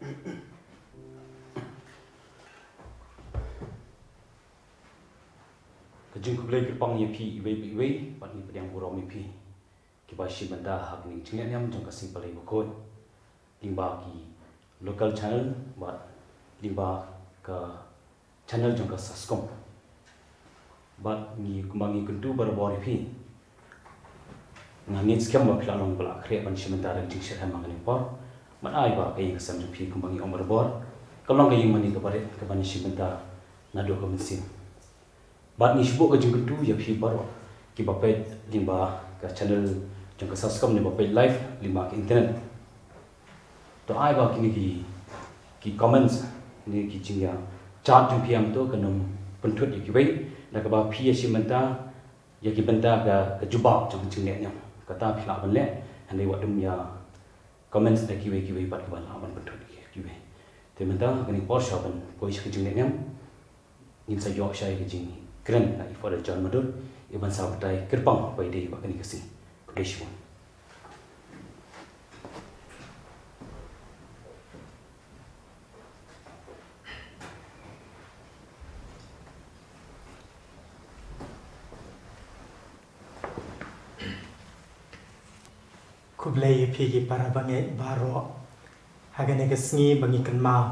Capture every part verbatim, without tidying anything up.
Ka jingkhublei kyrpang ïa phi iwei pa iwei, bad ngi pdiang burom ïa phi kiba shim bynta ha kane ka jingleh niam jong ka Sngi Palei Bakhuid lyngba ki local channel bad lyngba ka channel jong ka SASCOM. Bad ngi kumba ngi kyntu barabor ïa phi, nga ngeit skhem ba phi la long ba la khreh ban shim bynta da ka jingshitrhem ha kane ka por. Bad ai ba ka ïing ka sem jong phi kumba ngi ong barabor, ka long ka ïing mane kaba rit kaba ngi shim bynta naduh ka mynsiem. Bad ngi shu buh ka jingkyntu ïa phi baroh kiba peit lyngba ka channel jong ka SASCOM ne ba peit live lyngba ka internet. To ai ba kine ki, ki comments ne ki jingïa chat jong phi ïa to kan ym pynthut ïa kiwei, da kaba phi ïa shim bynta ïa ki bynta ka, ka jubab jong ka jingleh niam. Kata phi lah ban leh, hynrei wat ym ïa comments da kiwei kiwei pat kiba lah ban pynthut ïa kiwei. Te mynta kane ka por sha ban poi sha ka jingleh niam. Ngin sa ïoh shai ka jingkren na i Father John Madur, i ban sa batai kyrpang ba i dei ba kane ka sngi. Khublei shibun. Khublei ïa phi ki para bangeit baroh. Ha kane ka sngi ba ngi kynmaw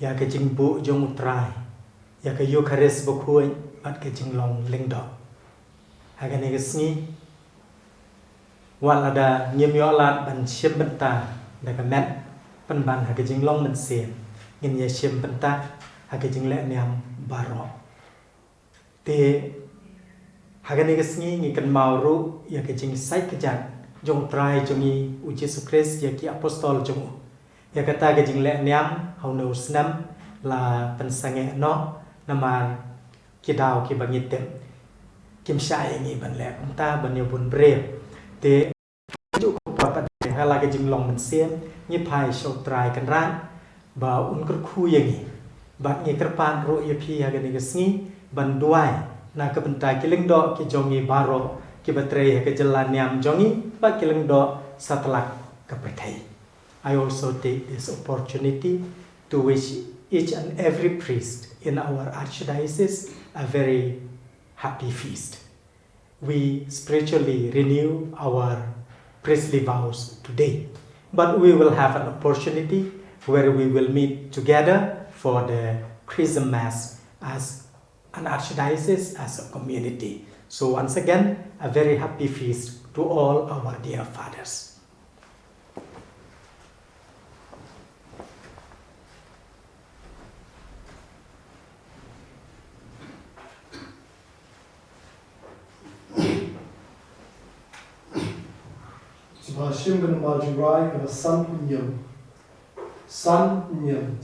ïa ka jingbuh jong U Trai, ïa ka Eukharist bakhuid bad ka jinglong lyngdoh. Ha kane ka sngi, wat lada ngim ïoh lad ban shim bynta da ka met pynban ha ka jinglong mynsiem, ngin ïa shim bynta ha ka jingleh niam baroh. Te ha kane ka sngi ngi kynmaw ruh ïa ka jingsait kjat jong U Trai jong ngi U Jisu Khrist ïa ki apostol jong u. Ïa kata ka jingleh niam ha une u snem la pynsangeh noh namar ki daw kiba ngi tip kim shah ïa ngi ban leh kumta ban ïa bun briew. Te Juh ka por pat ha la ka jinglong mynsiem ngi phai sha U Trai Kynrad ba un kyrkhu ïa ngi. Bad ngi kyrpad ruh ïa phi ha kane ka sngi ban duwai na ka bynta ki lyngdoh ki jong ngi baroh kiba trei ha ka jylla niam jong ngi bad ki lyngdoh satlak ka pyrthei. I also take this opportunity to wish each and every priest in our archdiocese a very happy feast. We spiritually renew our priestly vows today, but we will have an opportunity where we will meet together for the Chrism Mass as an archdiocese, as a community. So once again, a very happy feast to all our dear fathers. Sngewbha shim ka namar jingrai kaba san hynñiew. San hynñiew.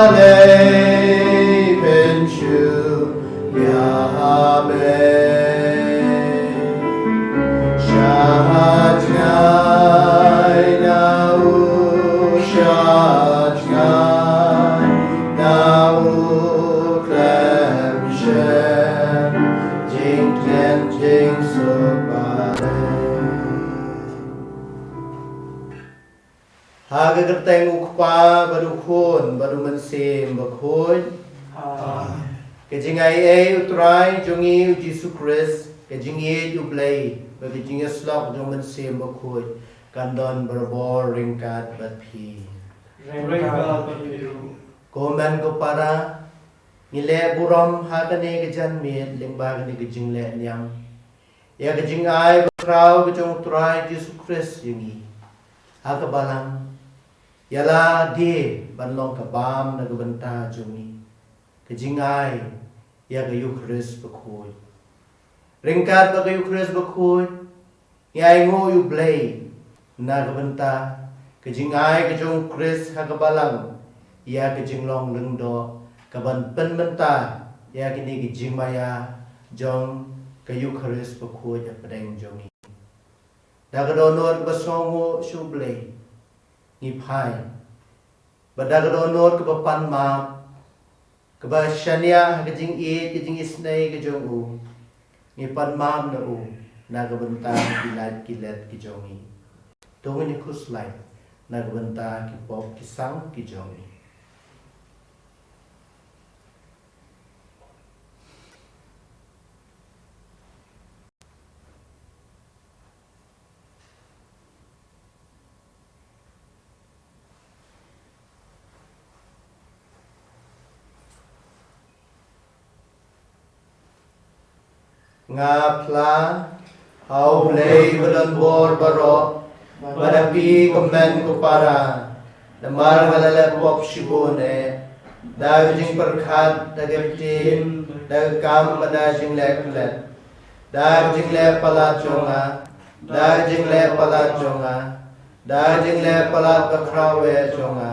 Balei pynshoi ïa me? Shah jngai na u, shah jngai na u khlem shem jingkmen jingsuk balei. Ha ka kyrteng U Kpa bad U Khun bad U Mynsiem Bakhuid. Amen. Ka jingaiei U Trai jong ngi U Jisu Khrist, ka jingïeit U Blei, ba ka jingïasyllok jong u Mynsiem Bakhuid kan don barabor ryngkat bad phi. Ryngkat bad phi ruh. Ko hynmen ko para, ngi leh burom ha kane ka janmiet lyngba kane ka jingleh niam ïa ka jingai bakhraw ka jong u Trai Jisu Khrist ïa ngi ha ka balang. Ïa lade ban long ka bam na ka bynta jong ngi, ka jingai ïa ka Eukharist Bakhuid. Ryngkat bad ka Eukharist Bakhuid, ngi ainguh ïa u Blei na ka bynta ka jingai ka jong u Khrist ha ka balang ïa ka jinglong lyngdoh kaban pynmynta ïa kine ki jingmaïa jong ka Eukharist Bakhuid hapdeng jong ngi. Da ka dohnud kaba sngewnguh sha u Blei, ngi phai, bad da ka dohnud kaba pan map, kaba shaniah ha ka jingïeit ka jingisynei ka jong u, ngi pan map na u na ka bynta ki lait ki let ki jong ngi. To ngin ïa khuslai na ka bynta ki pop ki sang ki jong ngi. Nga phla ha u Blei ba don bor baroh, bad ha phi ko hynmen ko para, namar nga la leh pop shibun eh, da ka jingpyrkhat, da ka ktien, da ka kam, bad da ka jingleh klet. Da ka jingleh palat jong nga, da ka jingleh palat jong nga, da ka jingleh palat bakhraw eh jong nga.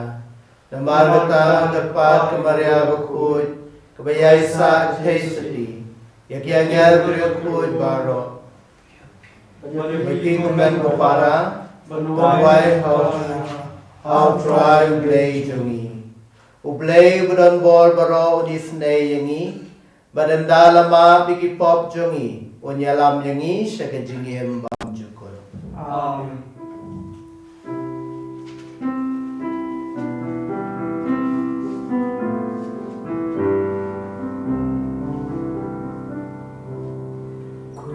Namar kata nga kyrpad ka Maria bakhuid, kaba ïaisah jai sati ïa ki angel ki riewkhuid baroh, bad ïa phi ko hynmen ko para, ban duwai ha u, ha u Trai u Blei jong ngi. U Blei uba don bor baroh un isynei ïa ngi, bad ynda la map ïa ki pop jong ngi, un ïalam ïa ngi sha ka jingim bymjukut. Amen.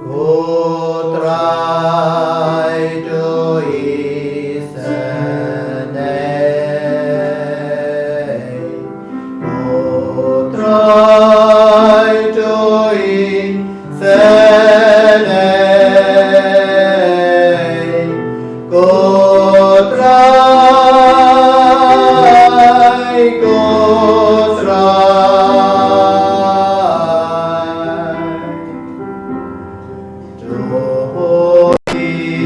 Ko Trai to isynei. Ko Trai to isynei. Ko Trai, ko Trai. To isynei.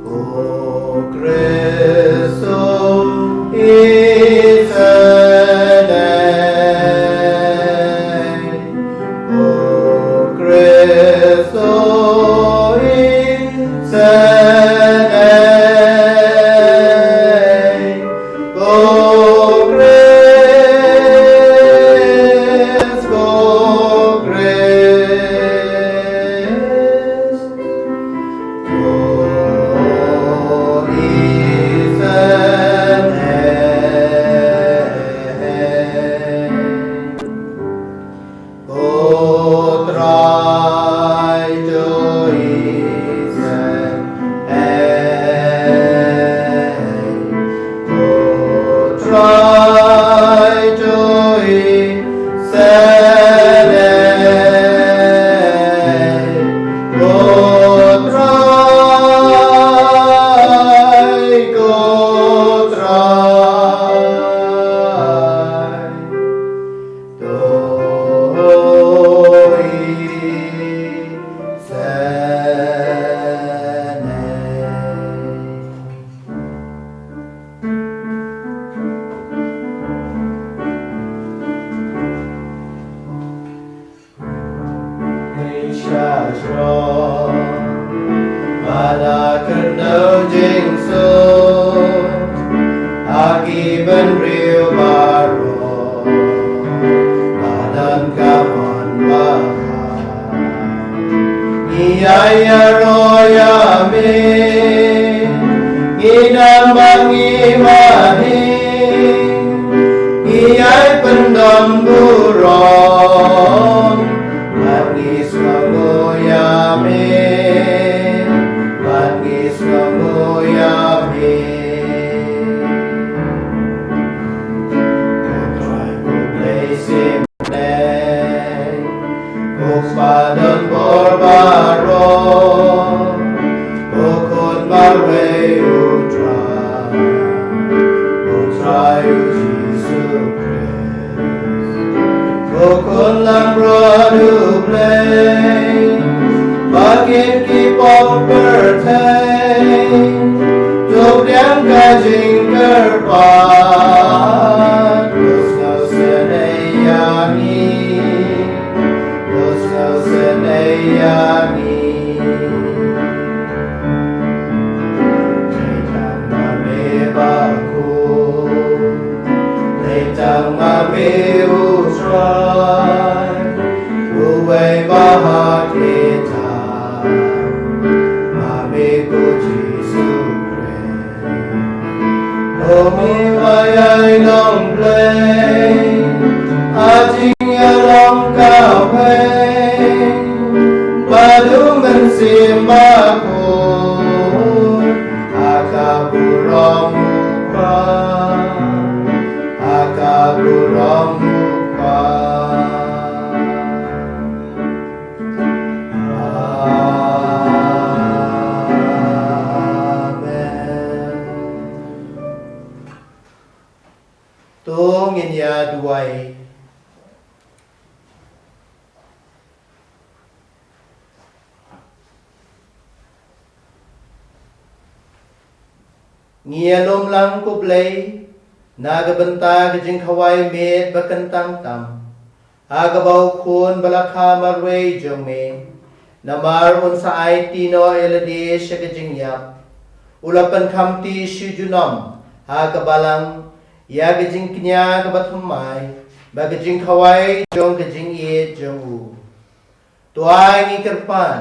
Ko Khrist to isynei. Ko Khrist to isynei. Ko Khrist, ko Khrist to isynei. Ko Trai to isynei. Ko Trai to isynei. Ko Trai, ko Trai. To isynei. Ngi sha jrong ba la kynnoh jingsuk ha ki bynriew baroh ba donkam mon ba bha. Ngi ai ïaroh ïa me, ngi nam ba ngi mane, ngi ai pyndam Khun langbrot U Blei, ba kit ki pop pyrthei, to pdiang ka jingkyrpad, to sngewsynei ïa ngi, to sngewsynei ïa ngi. Dei tang ma me ba khuid, dei tang ma me U Trai, uwei ba ha khie tam, ma me ko Jisu Khrist. To me ba ïai long Blei, ha jingïalong kawei, bad U Mynsiem Bakhuid, ha ka burom U Kpa, ha ka burom U Kpa. Amen. To ngin ïa duwai. Ngi ïalum lang ko Blei, na ka bynta ka jingkhawai miet ba kyntang tam, ha kaba u Khun ba la kha marwei jong me, namar un sa aiti noh ïa lade sha ka jingïap, u la pynkhamti shu junom ha ka balang, ïa ka jingkñia kaba thymmai, ba ka jingkhawai jong ka jingïeit jong u. To ai ngi kyrpad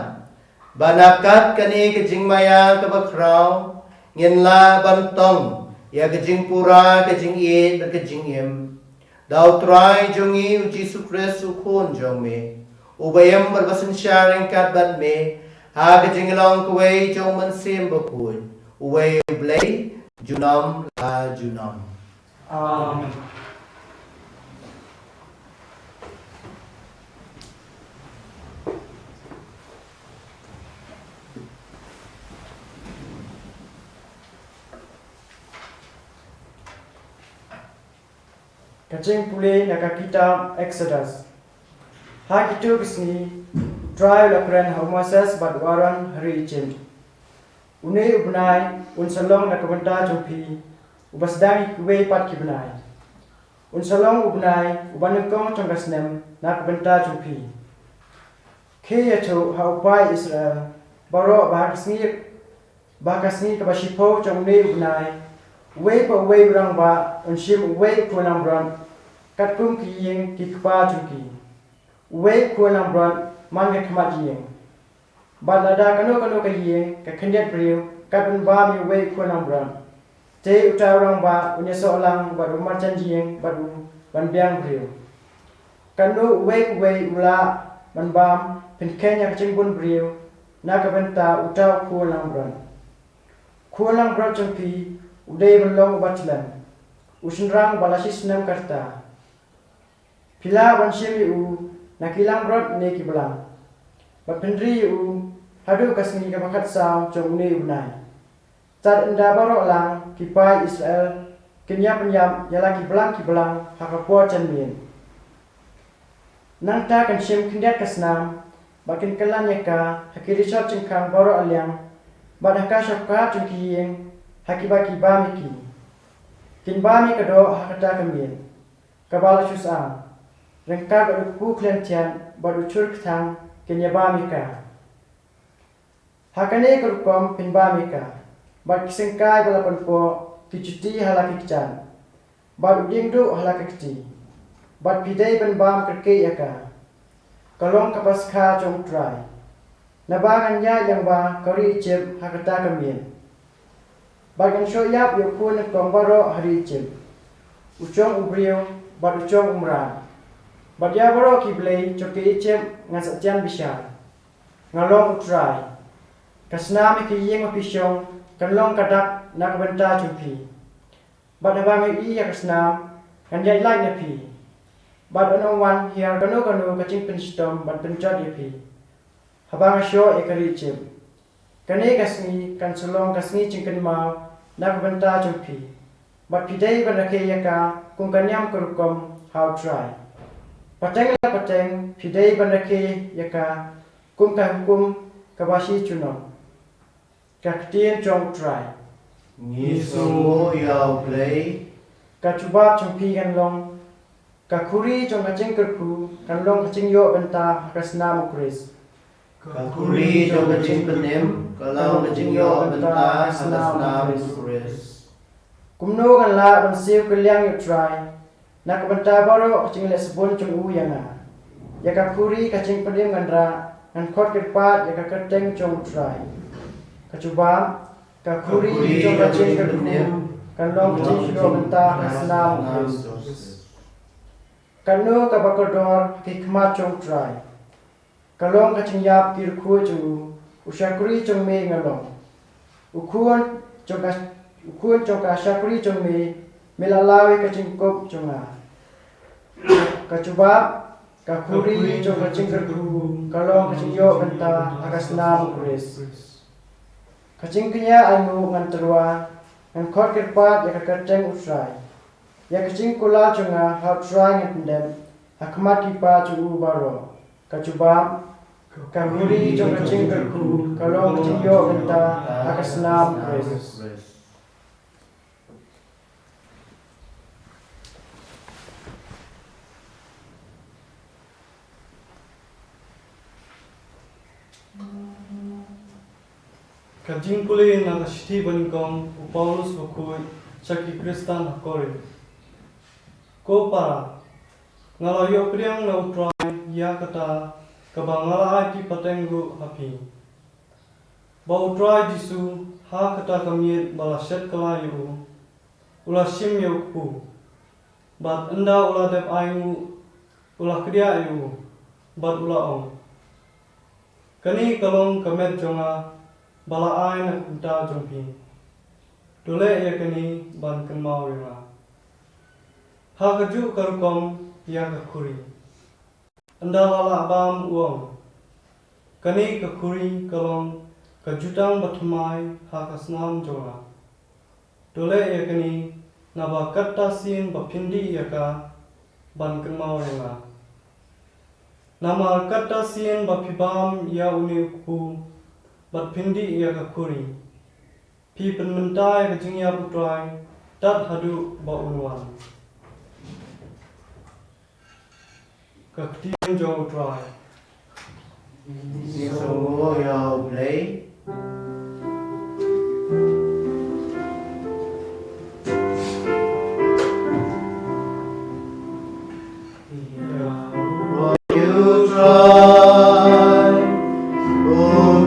ba na kat kane ka jingmaïa kaba khraw, ngin lah ban tong ïa ka jingpura ka jingïeit bad ka jingim, da U Trai jong ngi U Jisu Khrist U Khun jong me, uba im bad ba synshar ryngkat bad me ha ka jinglong kawei jong U Mynsiem Bakhuid, uwei U Blei, junom la junom. Amen. Ka jingpule na ka kitab Exodus. Ha kito ki sngi, U Trai u la kren ha u Moses bad u Aaron ha ri Egypt. Une u bnai un sa long na ka bynta jong phi, uba sdang ïa kiwei pat ki bnai. Un sa long u bnai uba nyngkong jong ka snem na ka bynta jong phi. Khie ïathuh ha u paid Israel baroh ba ha ka sngi, ba ha ka sngi kaba shiphew jong une u bnai, uwei pa uwei u rangbah un shim uwei u khun langbrot katkum ki ïing ki kpa jong ki. Uwei u khun langbrot man ka khmat ïing. Bad lada kano kano ka ïing ka khyndiat briew kat ban bam ïa uwei u khun langbrot, te uta u rangbah un ïasoh lang bad u marjan ïing bad u ban biang briew. Katno uwei uwei u lah ban bam, phin kheiñ ïa ka jingbun briew na ka bynta uta u khun langbrot. Khun langbrot jong phi u dei ban long uba thlem, u shynrang uba la shi snem ka rta. Phi lah ban shim ïa u na ki langbrot ne ki blang, bad phin ri ïa u haduh ka sngi kaba khatsaw jong une u bnai. Tad ynda baroh lang ki paid Israel kin ïa pynïap ïa la ki blang ki blang ha ka por janmiet. Nangta kin shim khyndiat ka snam bad kin kylla ïa ka ha ki rishot jingkhang baroh a liang, bad ha ka shorkhar jong ki ïing ha kiba ki bam ïa ki. Kin bam ïa ka doh ha kata ka miet kaba la shu sah, ryngkat bad u kpu khlieh thiat bad u chur kthang kin ïa bam ïa ka. Ha kane ka rukom phin bam ïa ka, bad ki syngkai ba la pynpoh, ki juti ha la ki kjat, bad u diengduh ha la ka kti, bad phi dei ban bam kyrkieh ïa ka. Ka long ka Paskha jong U Trai. Naba ngan ïaid lyngba ka ri Egypt ha kata ka miet. Bad ngan shoh ïap ïa u khun nyngkong baroh ha ri Egypt, u jong u briew bad u jong u mrad. Bad ïa baroh ki blei jong ki Egypt ngan sa tian bishar. Nga long U Trai. Ka snam ïa ki ïing ba phi shong kan long ka dak na ka bynta jong phi. Bad haba nga ïohi ïa ka snam, ngan ïaid lait na phi. Bad yn ym wan hiar kano kano ka jingpynshitom ban pynjot ïa phi, haba nga shoh ïa ka ri Egypt. Kane ka sngi kan sa long ka sngi jingkynmaw na ka bynta jong phi, bad phi dei ban rakhe ïa ka kum ka niam ka rukom ha U Trai. Pateng la pateng phi dei ban rakhe ïa ka kum ka hukum kaba shi junom. Ka ktien jong U Trai. Ngi sngewnguh ïa U Blei. Ka jubab jong phi kan long, ka khuri jong ka jingkyrkhu kan long ka jingïoh bynta ha ka snam U Khrist. Ka khuri jong ka jingpynim ka long ka jingïoh bynta ha ka snam U Khrist. Kumno ngan lah ban siew kylliang ïa U Trai na ka bynta baroh ka jingleh sbun jong u ïa nga? Ïa ka khuri ka jingpynim ngan rah, ngan khot kyrpad ïa ka kyrteng jong U Trai. Ka jubab, ka khuri jong ka jingkyrkhu kan long ka jingïoh bynta ha ka snam U Khrist. Katno kaba kordor ha ki khmat jong U Trai. Ka long ka jingïap ki rkhuid jong u, u shakri jong me nga long. U khun jong ka, u khun jong ka shakri jong me, me la law ïa ka jingkup jong nga. Ka jubab, ka khuri jong ka jingkyrkhu ka long ka jingïoh bynta ha ka snam U Khrist. Ka jingkñia ainguh ngan tyrwa, ngan khot kyrpad ïa ka kyrteng U Trai. Ïa ka jingkular jong nga ha U Trai ngan pyndep ha khmat ki kpa jong u baroh. Ka jubab, ka khuri jong ka jingkyrkhu ka long ka jingïoh bynta ha ka snam U Khrist. Ka jingpule na ka shithi banyngkong u Paulus bakhuid sha ki Khristan ha Korinth. Ko para, nga la ïoh pdiang na U Trai ïa kata kaba nga la ai ki pateng ruh ha phi, ba U Trai Jisu, ha kata ka miet ba la shet kylla ïa u, u la shim ïa u kpu, bad ynda u la dep ainguh, u la kdiah ïa u, bad u la ong, kane ka long ka met jong nga ba la ai na ka bynta jong phi. To leh ïa kane ban kynmaw ïa nga. Ha kajuh ka rukom ïa ka khuri, ynda la lah bam u ong, kane ka khuri ka long ka jutang bathymmai ha ka snam jong nga. To leh ïa kane naba katta sien ba phin dih ïa ka ban kynmaw ïa nga. Namar katta sien ba phi bam ïa une u kpu bad phin dih ïa ka khuri, phi pynmynta ïa ka jingïap U Trai tad haduh ba un wan. Ka ktien jong U Trai. Ngi sngewnguh ïa U Blei. Ïa U Trai, U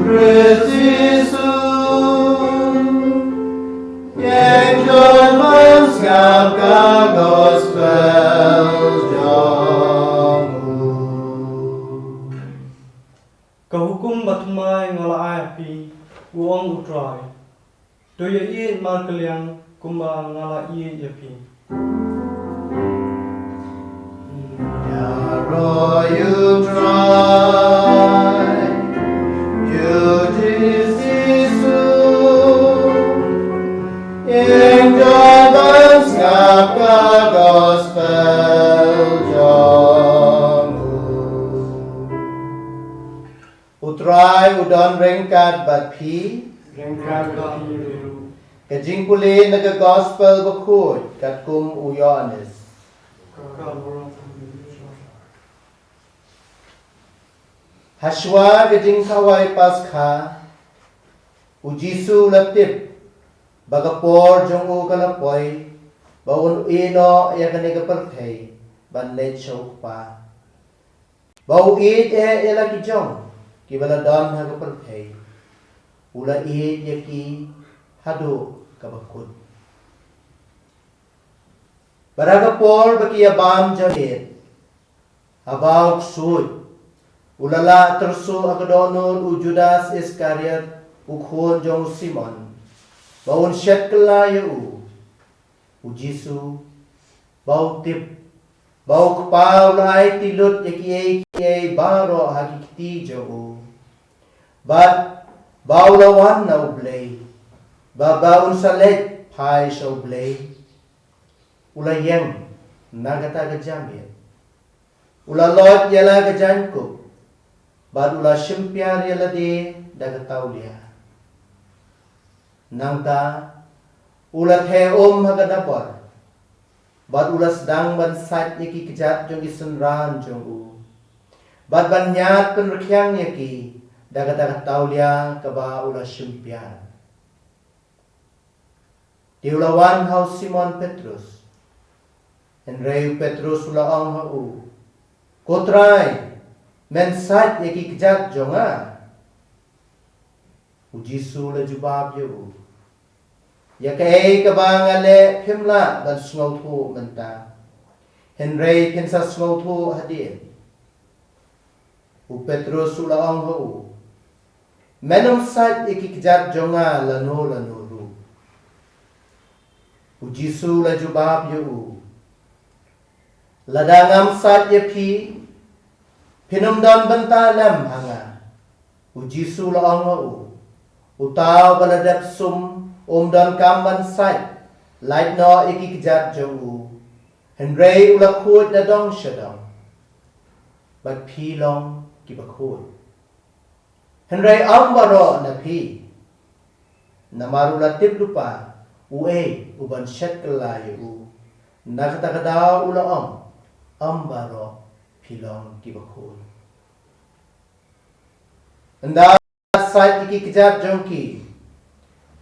Khrist Jisu, ïeng don ban sngap ka gospel jong u. Ka hukum bathymmai nga la ai ha phi, u ong U Trai. To ïaieit markylliang kumba nga la ïeit ïa phi. Ïaroh ïa U Trai, ïa U Jisu, ïeng don ban sngap ka gospel jong u. U Trai u don ryngkat bad phi. Ryngkat bad phi ruh. Ka jingpule na ka gospel bakhuid katkum u Ïoannis. Ka burom. Hashwa ka jingkhawai Paskha, u Jisu u la tip ba ka por jong u ka la poi, ba un ïehnoh ïa kane ka pyrthei ban leit sha u Kpa. Ba u ïeit eh ïa la ki jong kiba la don ha ka pyrthei. U la ïeit ïa ki haduh kaba kut. Bad ha ka por ba ki ïa bam jingïeit, haba u ksuid, u la lah tyrsuh ha ka dohnud u Judas Iskariot, u khun jong u Simon, ba un shet kylla ïa u. U Jisu, ba u tip ba u Kpa u la aiti lut ïa kiei kiei baroh ha ki kti jong u, bad ba u la wan na U Blei, bad ba un sa leit phai sha U Blei, u la ïeng na kata ka jingïeit. U la loit ïa la ka jaiñkup, bad u la shim piar ïa lade da ka tawlia. Nangta, u la theh um ha ka dabor, bad u la sdang ban sait ïa ki kjat jong ki synran jong u, bad ban ñiad pynrkhiang ïa ki da kata ka tawlia kaba u la shim piar. Te u la wan ha u Simon Petrus. Hynrei u Petrus u la ong ha u, "Ko Trai, men sait ïa ki kjat jong nga." U Jisu u la jubab ïa u, "Ïa kaei kaba nga leh phim lah ban sngewthuh mynta, hynrei phin sa sngewthuh hadien." U Petrus u la ong ha u, "Men ym sait ïa ki kjat jong nga lano lano ruh." U Jisu u la jubab ïa u, "Lada ngam sait ïa phi, phin ym don bynta lem ha nga." U Jisu u la ong ha u, "Uta uba la dep sum um donkam ban sait lait noh ïa ki kjat jong u, hynrei u la khuid na dong sha dong. Bad phi long kiba khuid, hynrei ym baroh na phi." Namar u la tip lypa uei uban shet kylla ïa u, na kata ka daw u la ong, "Ym baroh phi long kiba khuid." Ynda sait ïa ki kjat jong ki,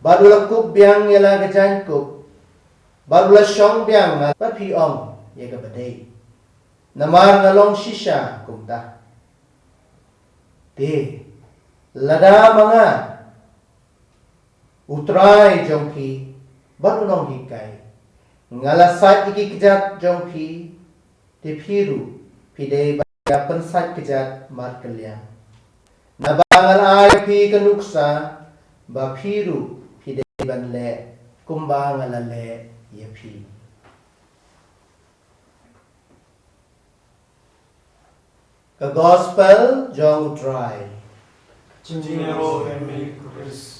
bad u la kup biang ïa la ka jaiñkup, bad u la shong biang, nga ba phi ong ïa kaba dei, namar nga long shisha kumta. Te lada ma nga, u Trai jong phi bad u nonghikai, nga la sait ïa ki kjat jong phi, te phi ruh phi dei ban ïa pynsait kjat markylliang. Naba nga la ai ïa phi ka nuksa ba phi ruh phi dei ban leh kumba nga la leh ïa phi. Ka Gospel jong u Trai. Jingïaroh ïa me Khrist.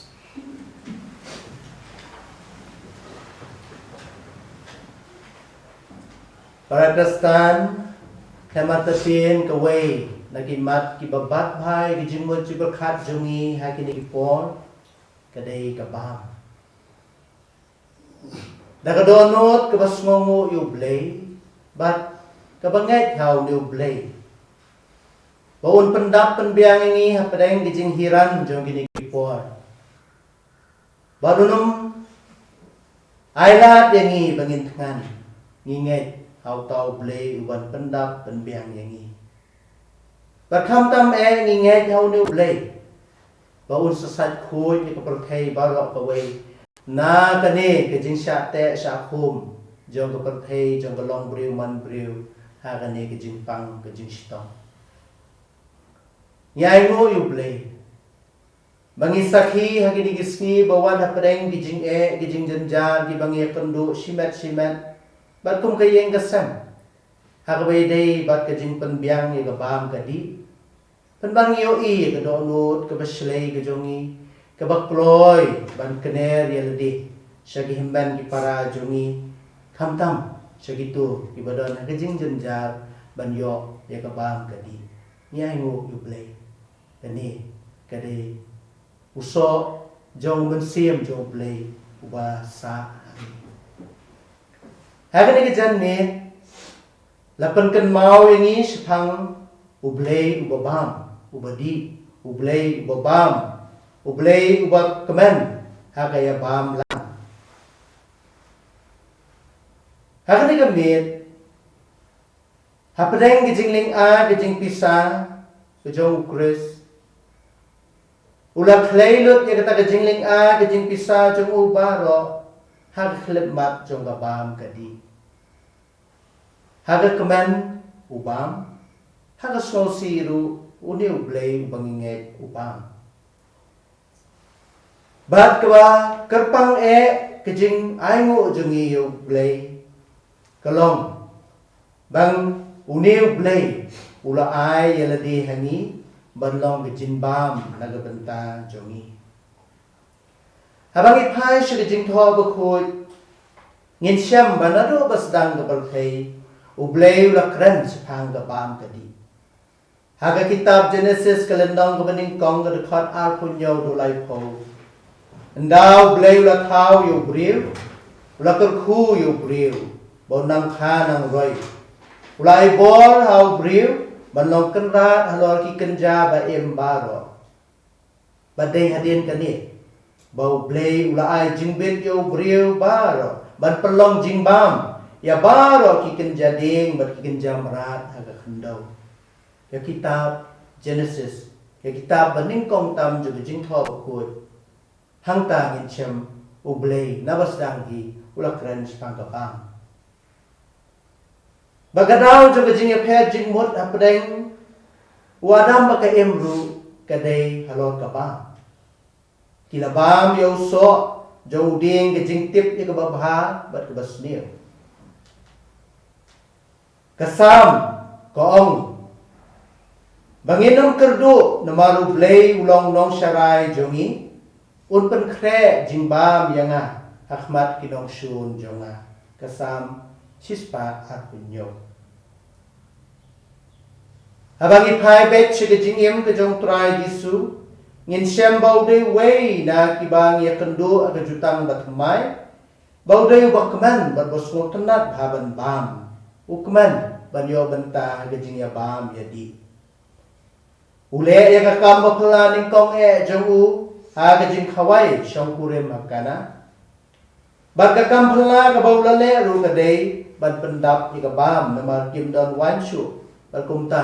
Para Khristan, ka mat ka sien kawei na ki mat kiba bat bha ïa ki jingmut jingpyrkhat jong ngi ha kine ki por, ka dei ka bam. Da ka dohnud kaba sngewnguh ïa u Blei, bad kaba ngeit ha une u Blei, ba un pyndap pynbiang ïa ngi hapdeng ki jinghiran jong kine ki por. Bad un ym ailad ïa ngi ba ngin thngan, ngi ngeit ha uta u Blei uban pyndap pynbiang ïa ngi. Bad khamtam eh ngi ngeit ha une u Blei, ba un sa sait khuid ïa ka pyrthei baroh kawei na kane ka jingshah teh shah khum jong ka pyrthei, jong ka longbriew manbriew, ha kane ka jingpang ka jingshitom. Ngi ainguh ïa u Blei ba ngi sakhi ha kine ki sngi ba wan hapdeng ki jingeh ki jingjynjar kiba ngi ïakynduh shimet shimet, bad kum ka ïing ka sem, ha kaba ïadei bad ka jingpynbiang ïa ka bam ka dih. Pynban ngi ïohi ïa ka dohnud kaba shlei ka jong ngi, kaba kloi ban kner ïa lade sha ki hynmen ki para jong ngi, khamtam sha kito kiba don ha ka jingjynjar ban ïoh ïa ka bam ka dih. Ngi ainguh ïa u Blei. Kane ka dei u soh jong u Mynsiem jong u Blei uba sah ha ngi. Ha kane ka janmiet, la pynkynmaw ïa ngi shaphang u Blei uba bam, uba dih, u Blei uba bam, u Blei uba kmen ha ka ïabam lang. Ha kane ka miet, hapdeng ka jinglynga ka jingpisa ka jong u Khrist, u la khlei lut ïa kata ka jinglynga ka jingpisa jong u baroh ha ka khyllipmat jong ka bam ka dih. Ha ka kmen u bam, ha ka sngewsih ruh une u Blei uba ngi ngeit u bam. Bad kaba kyrpang eh ka jingainguh jong ngi ïa u Blei ka long ba une u Blei u la ai ïa lade ha ngi ban long ka jingbam na ka bynta jong ngi. Haba ngi phai sha ka Jingthoh Bakhuid, ngin shem ba naduh ba sdang ka pyrthei, U Blei u la kren shaphang ka bam ka dih. Ha ka kitab Genesis ka lynnong kaba nyngkong ka dkhot arphew hynñiew haduh laiphew. Ynda U Blei u la thaw ïa u briew, u la kyrkhu ïa u briew ba un nang kha nang roi. U la ai bor ha u briew ban long kynrad halor ki kynja ba im baroh. Bad dei hadien kane ba U Blei u la ai jingbit ïa u briew baroh ban pynlong jingbam ïa baroh ki kynja dieng bad ki kynja mrad ha ka khyndew. Ïa kitab Genesis, ïa kitab ba nyngkong tam jong ka Jingthoh Bakhuid. Hangta ngin shem U Blei naba sdang hi u la kren shaphang ka bam. Ba ka daw jong ka jingïapher jingmut hapdeng u Adam bad ka Im ruh ka dei halor ka bam. Ki la bam ïa u soh jong u dieng ka jingtip ïa kaba bha bad kaba sniew. Ka Salm ka ong ba ngin ym kyrduh namar U Blei u long nongsharai jong ngi, un pynkhreh jingbam ïa nga ha khmat ki nongshun jong nga. Ka Salm shispah arphew hynñiew. Haba ngi phai beit sha ka jingim ka jong U Trai Jisu, ngin shem ba u dei uwei na kiba ngi ïakynduh ha ka jutang bathymmai, ba u dei uba kmen bad ba sngewtynnat bha ban bam. U kmen ban ïoh bynta ha ka jingïabam ïadih. U leh ïa ka kam ba phylla nyngkong eh jong u ha ka jingkhawai shongkurim ha Kana. Bad ka kam phylla kaba u la leh ruh ka dei ban pyndap ïa ka bam namar kim don waiñ shuh, bad kumta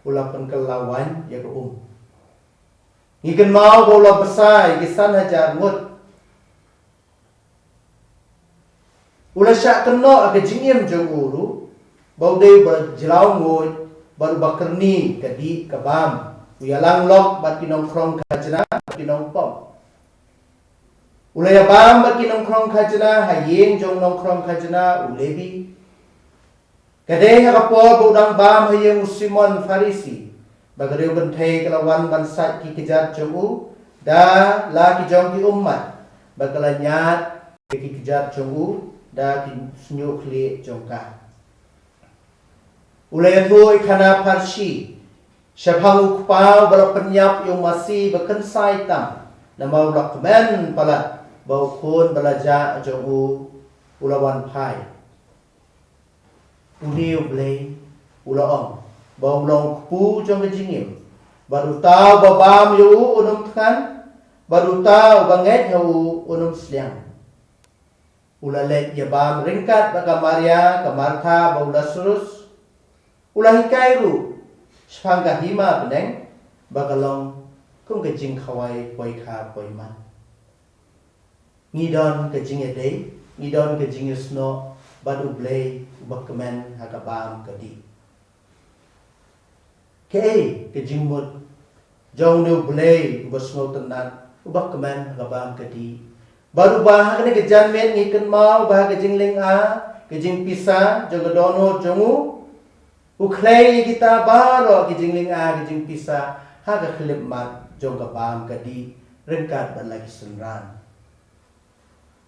u la pynkylla waiñ ïa ka um. Ngi kynmaw ba u la bsa ïa ki san hajar ngut. U la shah kynnoh ha ka jingim jong u ruh ba u dei uba jlaw nguid bad uba kyrni ka dih ka bam. U ïalang lok bad ki nongkhrong khajna bad ki nongpop. U la ïabam bad ki nongkhrong khajna ha ïing jong u nongkhrong khajna u Lebi. Ka dei ha ka por ba u dang bam ha ïing u Simon Pharisi ba ka riewkynthei ka la wan ban sait ki kjat jong u da la ki jong ki ummat, bad ka la ñiad ïa ki kjat jong u da ki shñiuh khlieh jong ka. U la ïathuh ïa khana pharshi shaphang u kpa uba la pynïap ïa u masi ba kynsai tam, namar u la kmen palat ba u khun ba la jah jong u u la wan phai. Une U Blei u la ong ba u long u kpu jong ka jingim, bad uta uba bam ïa u un ym thngan, bad uta uba ngeit ha u un ym sliang. U la leit ïabam ryngkat bad ka Maria, ka Martha bad u Lasarus. U la hikai ruh shaphang ka hima bneng ba ka long kum ka jingkhawai poikha poiman. Ngi don ka jingïadei, ngi don ka jingïasnoh bad U Blei uba kmen ha ka bam ka dih. Kaei ka jingmut jong une U Blei uba sngewtynnat, uba kmen ha ka bam ka dih, bad uba ha kane ka janmiet ngi kynmaw ba ha ka jinglynga, ka jingpisa jong ka dohnud jong u, u khlei ïa kita baroh ki jinglynga, ki jingpisa ha ka khyllipmat jong ka bam ka dih ryngkat bad la ki synran.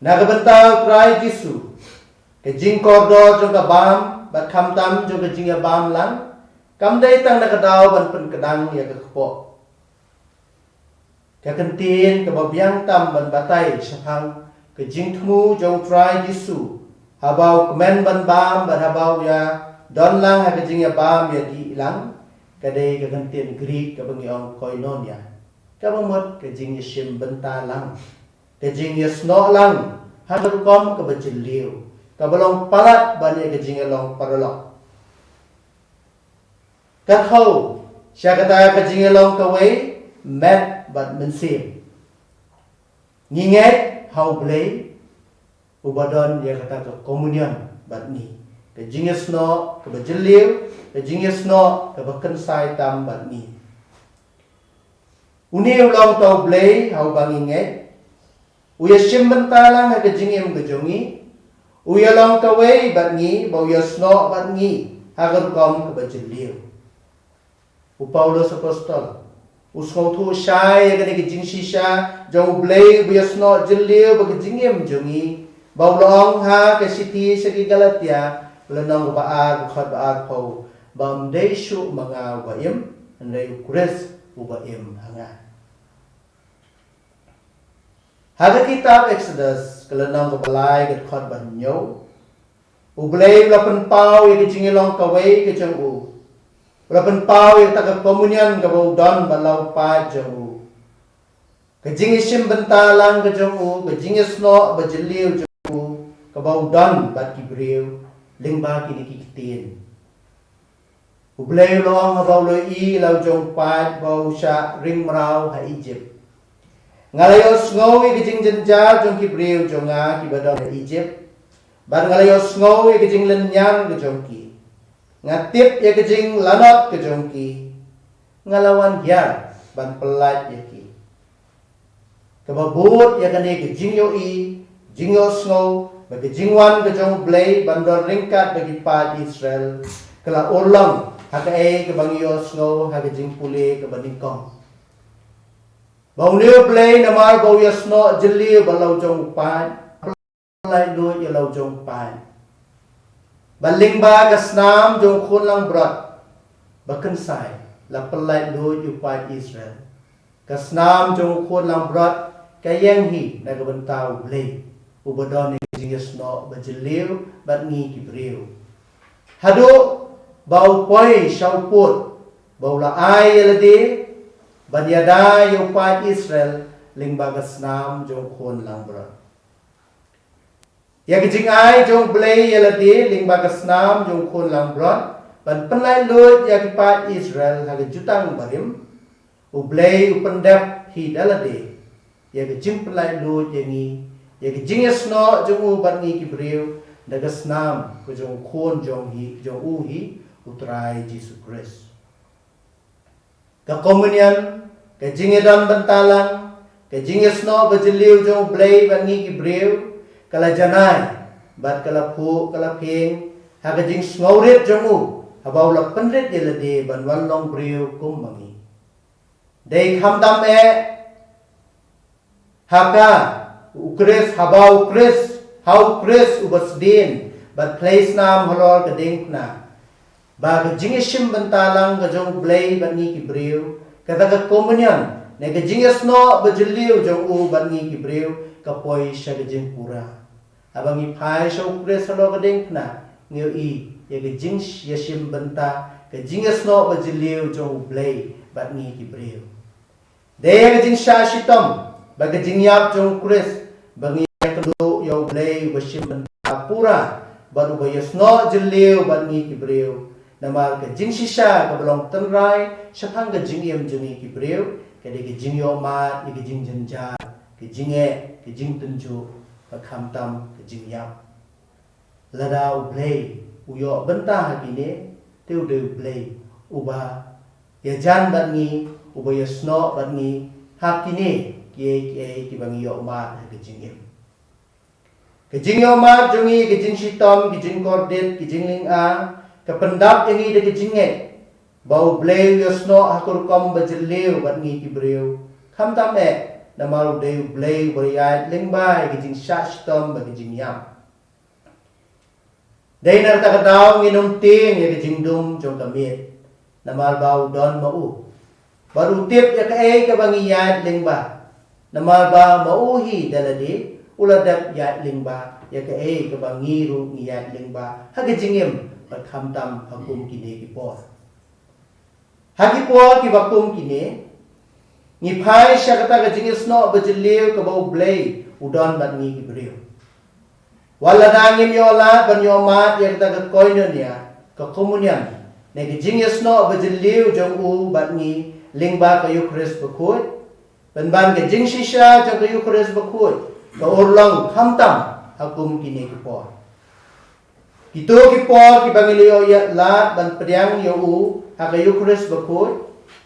Na ka bynta U Trai Jisu, ka jingkordor jong ka bam bad khamtam jong ka jingïabam lang kam dei tang na ka daw ban pynkdang ïa ka kpoh. Ka kyntien kaba biang tam ban batai shaphang ka jingthmu jong U Trai Jisu haba u kmen ban bam bad haba u ïadon lang ha ka jingïabam ïadih lang, ka dei ka kyntien Greek kaba ngi ong koinonia, kaba mut ka jingïashim bynta lang, ka jingïasnoh lang ha ka rukom kaba jylliew, kaba long palat ban ïa ka jingïalong paralok. Ka thew sha kata ka jingïalong kawei met bad mynsiem. Ngi ngeit ha U Blei uba don ïa kata ka communion bad ngi, ka jingïasnoh kaba jylliew, ka jingïasnoh kaba kynsai tam bad ngi. Une u long uta U Blei ha uba ngi ngeit. U ïashim bynta lang ha ka jingim ka jong ngi. U ïalong kawei bad ngi, ba u ïasnoh bad ngi ha ka rukom kaba jylliew. U Paulus Apostol u sngewthuh shai ïa kane ka jingshisha jong U Blei uba ïasnoh jylliew bad ka jingim jong ngi, ba u la ong ha ka shithi sha ki Galatia, Lynnong kaba ar, dkhot ba arphew, ba ym dei shuh ma nga uba im, hynrei U Khrist uba im ha nga. Ha ka kitab Exodus, ka lynnong kaba lai, ka dkhot ba hynñiew, U Blei u la pynpaw ïa ka jingïalong kawei ka jong u. U la pynpaw ïa kata ka komunion kaba u don bad la u paid jong u. Ka jingïashim bynta lang ka jong u, ka jingïasnoh ba jylliew jong u, kaba u don bad ki briew, lyngba kine ki ktien. U Blei u la ong haba u la ïohi ïa la u jong u paid ba u shah ring mraw ha Egypt. Nga la ïohsngew ïa ka jingjynjar jong ki briew jong nga kiba don ha Egypt. Bad nga la ïohsngew ïa ka jinglynñiar ka jong ki. Nga tip ïa ka jinglanot ka jong ki. Nga la wan hiar ban pyllait ïa ki. Kaba bud ïa kane ka jingïohi, jingïohsngew, bad ka jingwan ka jong U Blei ban don ryngkat bad ki paid Israel, ka la urlong ha kaei kaba ngi ïohsngew ha ka jingpule kaba nyngkong. Ba une U Blei namar ba u ïasnoh jylliew bad la u jong u paid, pyllait luid ïa la u jong u paid. Bad lyngba ka snam jong u khun langbrot ba kynsai, la pyllait luid ïa u paid Israel. Ka snam jong u khun langbrot ka ïeng hi na ka bynta U Blei, uba don ïa ka jingïasnoh ba jylliew bad ngi ki briew. Haduh ba u poi sha u pud, ba u la ai ïa lade ban ïada ïa u paid Israel lyngba ka snam jong u khun langbrot. Ïa ka jingai jong U Blei ïa lade lyngba ka snam jong u khun langbrot, ban pyllait luid ïa ki paid Israel ha ka jutang barim, U Blei u pyndep hi da lade ïa ka jingpyllait luid ïa ngi, ïa ka jingïasnoh jong u bad ngi ki briew, da ka snam ka jong u khun jong hi, jong u hi, U Trai Jisu Khrist. Ka komunion, ka jingïadon bynta lang, ka jingïasnoh ba jylliew jong U Blei bad ngi ki briew, ka la janai, bad ka la phuh, ka la phieng ha ka jingsngewrit jong u, haba u la pynrit ïa lade ban wan long briew kum ma ngi. Dei khamtam eh ha ka, U Khrist, haba U Khrist, ha U Khrist uba sdien bad khlei snam halor ka diengphna, ba ka jingïashim bynta lang ka jong U Blei bad ngi ki briew, kata ka komunion, ne ka jingïasnoh ba jylliew jong u bad ngi ki briew, ka poi sha ka jingpura. Haba ngi phai sha U Khrist halor ka diengphna, ngi ïohi ïa ka jingïashim bynta, ka jingïasnoh ba jylliew jong U Blei bad ngi ki briew. Dei ïa ka jingshah shitom bad ka jingïap jong U Khrist, ba ngi ïakynduh ïa U Blei uba shim bynta pura, bad uba ïasnoh jylliew bad ngi ki briew. Namar ka jingshisha kaba long tynrai shaphang ka jingim jong ngi ki briew, ka dei ka jingïohmad ïa ka jingjynjar, ka jingeh, ka jingtynjuh, bad khamtam ka jingïap. Lada U Blei u ïoh bynta ha kine, te u dei U Blei uba ïajan bad ngi, uba ïasnoh bad ngi ha kine kiei kiei kiba ngi ïohmad ha ka jingim. Ka jingïohmad jong ngi, ka jingshitom, ka jingkordit, ka jinglyngngoh, ka pyndap ïa ngi da ka jingngeit ba U Blei u ïasnoh ha ka rukom ba jylliew bad ngi ki briew. Khamtam eh, namar u dei U Blei uba ïaid lyngba ïa ka jingshah shitom bad ka jingïap. Dei na kata ka daw ngin ym tieng ïa ka jingdum jong ka miet, namar ba u don ma u. Bad u tip ïa kaei kaba ngi ïaid lyngba, namar ba ma u hi da lade, u la dep ïaid lyngba ïa kaei kaba ngi ruh ngi ïaid lyngba ha ka jingim, bad khamtam ha kum kine ki por. Ha ki por kiba kum kine, ngi phai sha kata ka jingïasnoh ba jylliew kaba U Blei u don bad ngi ki briew. Wat lada ngim ïoh lad ban ïohmad ïa kata ka koinonia, ka komunion, ne ka jingïasnoh ba jylliew jong u bad ngi lyngba ka Eukharist bakhuid, pynban ka jingshisha jong ka Eukharist bakhuid ka urlong khamtam ha kum kine ki por. Kito ki por kiba ngi la ïoh lad ban pdiang ïa u ha ka Eukharist bakhuid,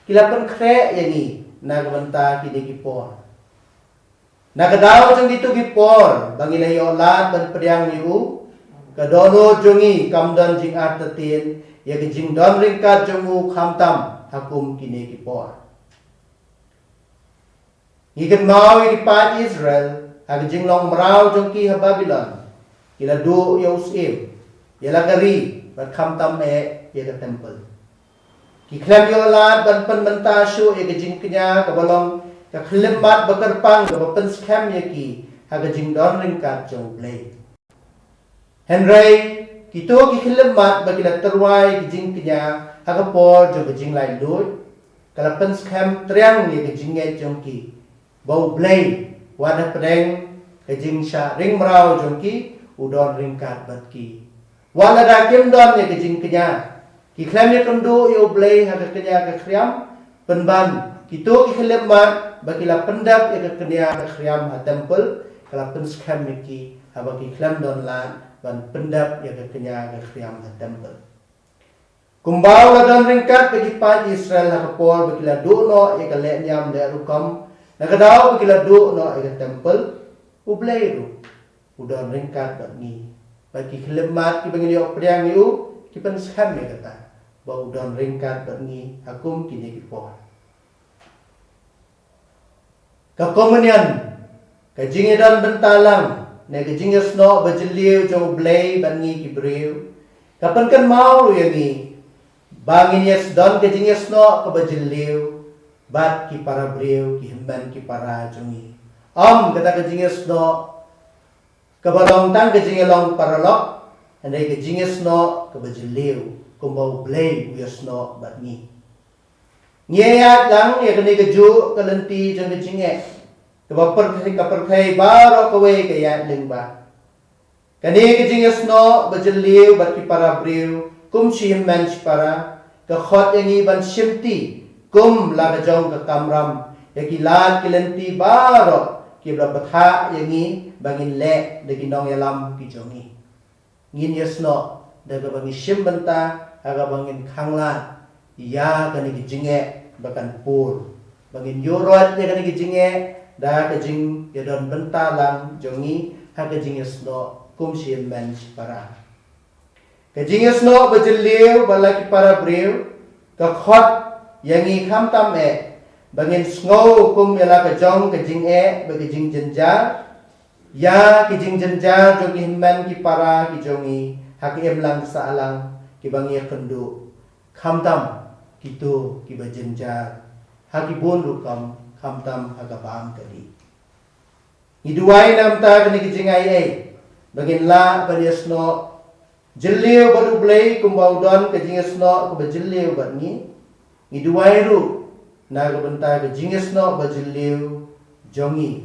ki la pynkhreh ïa ngi na ka bynta kine ki por. Na ka daw jong kito ki por ba ngi la ïoh lad ban pdiang ïa u, ka dohnud jong ngi kam don jingartatien ïa ka jingdon ryngkat jong u khamtam ha kum kine ki por. Ngi kynmaw ïa ki paid Israel ha ka jinglong mraw jong ki ha Babilon. Ki la duh ïa u syiem. ïa la ka ri, bad khamtam eh ïa ka templ. Ki khlem ïoh lad ban pynmynta shuh ïa ka jingkñia kaba long ka khyllipmat ba kyrpang kaba pynskhem ïa ki ha ka jingdon ryngkat jong U Blei. Hynrei kito ki khyllipmat ba ki la tyrwa ïa ka jingkñia ha ka por jong ka jinglaitluid, ka la pynskhem triang ïa ka jingngeit jong ki ba U Blei, wat hapdeng ka jingshah ring mraw jong ki, u don ryngkat bad ki. Wat lada kim don ïa ka jingkñia, ki khlem ïakynduh ïa U Blei ha ka kñia ka khriam, pynban kito ki khyllipmat ba ki la pyndep ïa ka kñia ka khriam ha templ, ka la pynskhem ïa ki haba ki khlem don lad ban pyndep ïa ka kñia ka khriam ha templ. Kumba u la don ryngkat bad ki paid Israel ha ka por ba ki la duh noh ïa ka lehniam lehrukom, na ka daw ba ki la duh noh ïa ka templ, U Blei ruh u don ryngkat bad ngi. Bad ki khyllipmat kiba ngi ïoh pdiang ïa u, ki pynskhem ïa kata, ba u don ryngkat bad ngi ha kum kine ki por. Ka komunion, ka jingïadon bynta lang, ne ka jingïasnoh ba jylliew jong U Blei bad ngi ki briew, ka pynkynmaw ruh ïa ngi ba ngin ïa don ka jingïasnoh kaba jylliew bad ki para briew, ki hynmen ki para jong ngi. Ym kata ka jingïasnoh kaba long tang ka jingïalong paralok, hynrei ka jingïasnoh kaba jylliew, kumba U Blei u ïasnoh bad ngi. Ngi ïaid lang ïa kane kajuh ka lynti jong ka jingeh, kaba pyrthei, ka pyrthei baroh kawei ka ïaid lyngba. Kane ka jingïasnoh ba jylliew bad ki para briew kum shi hynmen shi para, ka khot ïa ngi ban shimti kum la ka jong ka kamram ïa ki lad ki lynti baroh kiba la bthah ïa ngi ba ngin leh da ki nongïalam ki jong ngi. Ngin ïasnoh da kaba ngi shim bynta ha kaba ngin khanglad ïa kane ka jingeh ba kan pur, ba ngin ïuhroit ïa kane ka jingeh da ka jingïadon bynta lang jong ngi ha ka jingïasnoh kum shi hynmen shi para. Ka jingïasnoh ba jylliew bad la ki para briew ka khot ïa ngi khamtam eh ba ngin sngew kum ïa la ka jong ka jingeh bad ka jingjynjar, ïa ki jingjynjar jong ki hynmen ki para ki jong ngi ha ka imlang ka sahlang, kiba ngi ïakynduh, khamtam kito kiba jynjar ha ki bun rukom, khamtam ha ka bam ka dih. Ngi duwai na ka bynta kane ka jingaiei ba ngin lah ban ïasnoh jylliew bad U Blei kumba u don ka jingïasnoh kaba jylliew bad ngi. Ngi duwai ruh na ka bynta ka jingïasnoh ba jylliew jong ngi,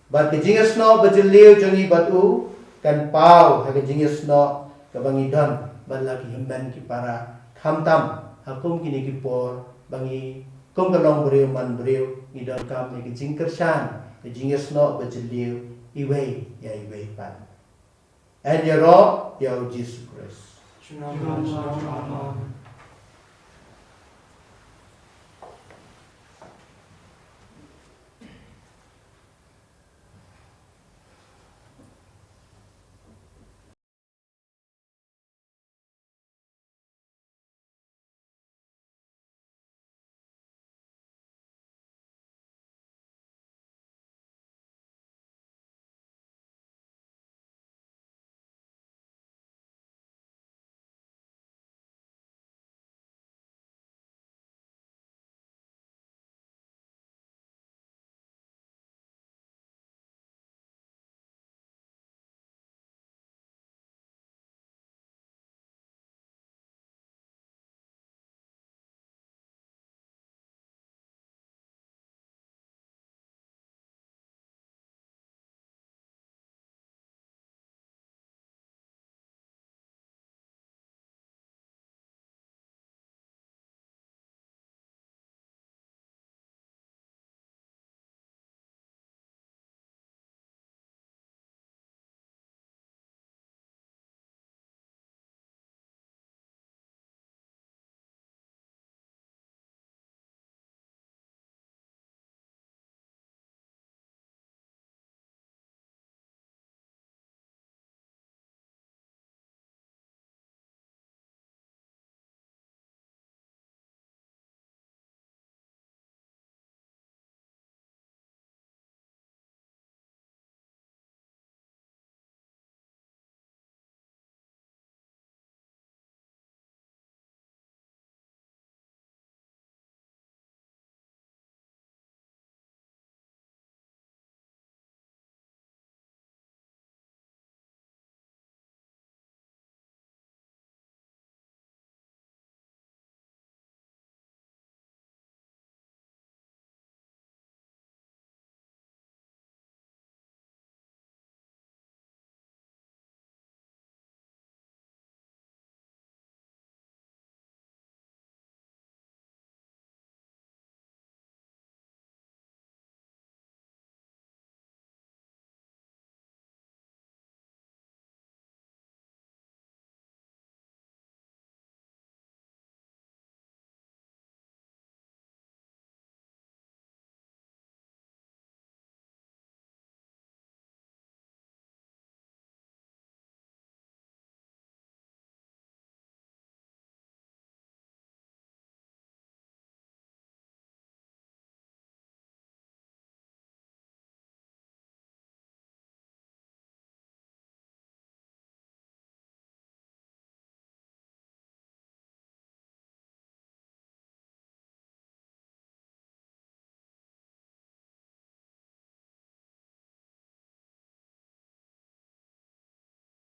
bad ka jingïasnoh ba jylliew jong ngi bad u kan paw ha ka jingïasnoh kaba ngi don bad la ki hynmen ki para, khamtam ha kum kine ki por ba ngi kum ka longbriew manbriew ngi donkam ïa ka jingkyrshan, ka jingïasnoh ba jylliew iwei ïa iwei pat. Yn ïaroh ïa U Jisu Khrist.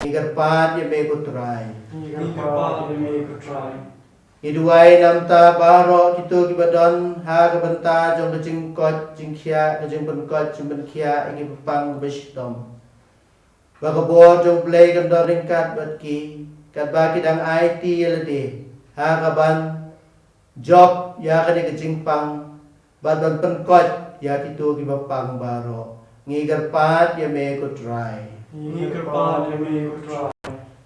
Ngi kyrpad ïa me ko Trai. Ngi kyrpad ïa me ko Trai. Ngi duwai namar baroh kito kiba don ha ka bynta jong ka jingkoit jingkhiah, ka jingpynkoit jingpynkhiah ïa kiba pang ba shitom. Ba ka bor jong U Blei kan don ryngkat bad ki, katba ki dang aiti ïa lade ha kaban jop ïa kane ka jingpang bad ban pynkoit ïa kito kiba pang baroh. Ngi kyrpad ïa me ko Trai. Ngi kyrpad ïa me ko Trai.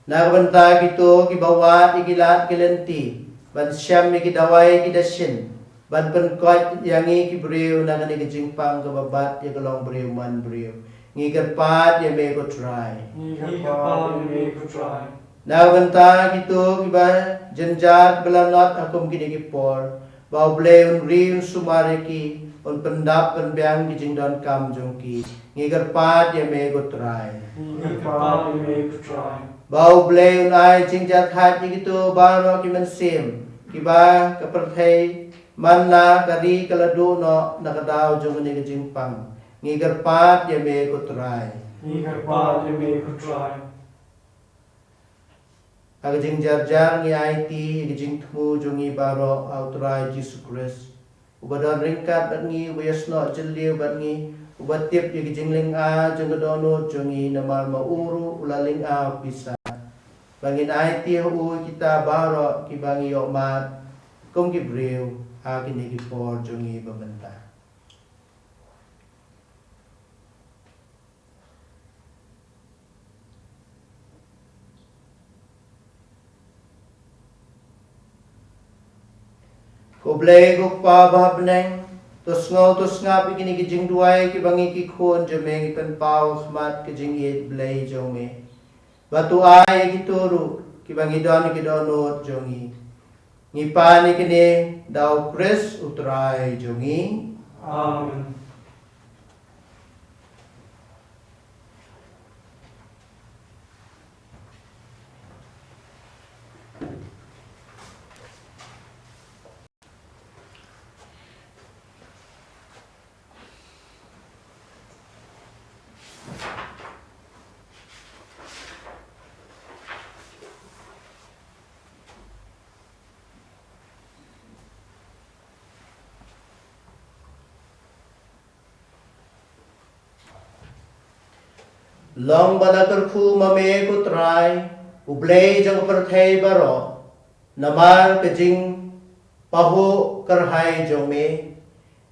Na ka bynta kito kiba wad ïa ki lad ki lynti ban shem ïa ki dawai ki dashin ban pynkoit ïa ngi ki briew na kane ka jingpang kaba bat ïa ka long briew man briew. Ngi kyrpad ïa me ko Trai. Ngi kyrpad ïa me ko Trai. Na ka bynta kito kiba jynjar kiba la nod ha kum kine ki por, ba U Blei un ri un sumar ïa ki, un pyndap pynbiang ki jingdonkam jong ki. Ngi kyrpad ïa me ko Trai. Ngi kyrpad ïa me ko Trai. Ba U Blei un ai jingjahthait ïa kito baroh ki mynsiem kiba ka pyrthei man la ka ri ka la duh noh na ka daw jong kane ka jingpang. Ngi kyrpad ïa me ko Trai. Ngi kyrpad ïa me ko Trai. Ha ka jingjarjar ngi aiti ïa ka jingthmu jong ngi baroh ha U Trai Jisu Khrist, uba don ryngkat bad ngi, uba ïasnoh jylliew bad ngi, uba tip ïa ka jinglynga jong ka dohnud jong ngi, namar ma u ruh u la lynga pisa. Ba ngin aiti ha u kita baroh kiba ngi ïohmad kum ki briew ha kine ki por jong ngi ba mynta. Ko Blei ko Kpa ba ha bneng, to sngew to sngap ïa kine ki jingduwai kiba ngi ki khun jong me ngi pynpaw ha khmat ka jingïeit Blei jong me. Ba to ai ïa kito ruh kiba ngi don ïa ki dohnud jong ngi. Ngi pan ïa kine da U Khrist U Trai jong ngi. Amen. Long ba la kyrkhu ma me ko Trai, U Blei jong ka pyrthei baroh, namar ka jingpahuh kyrhai jong me,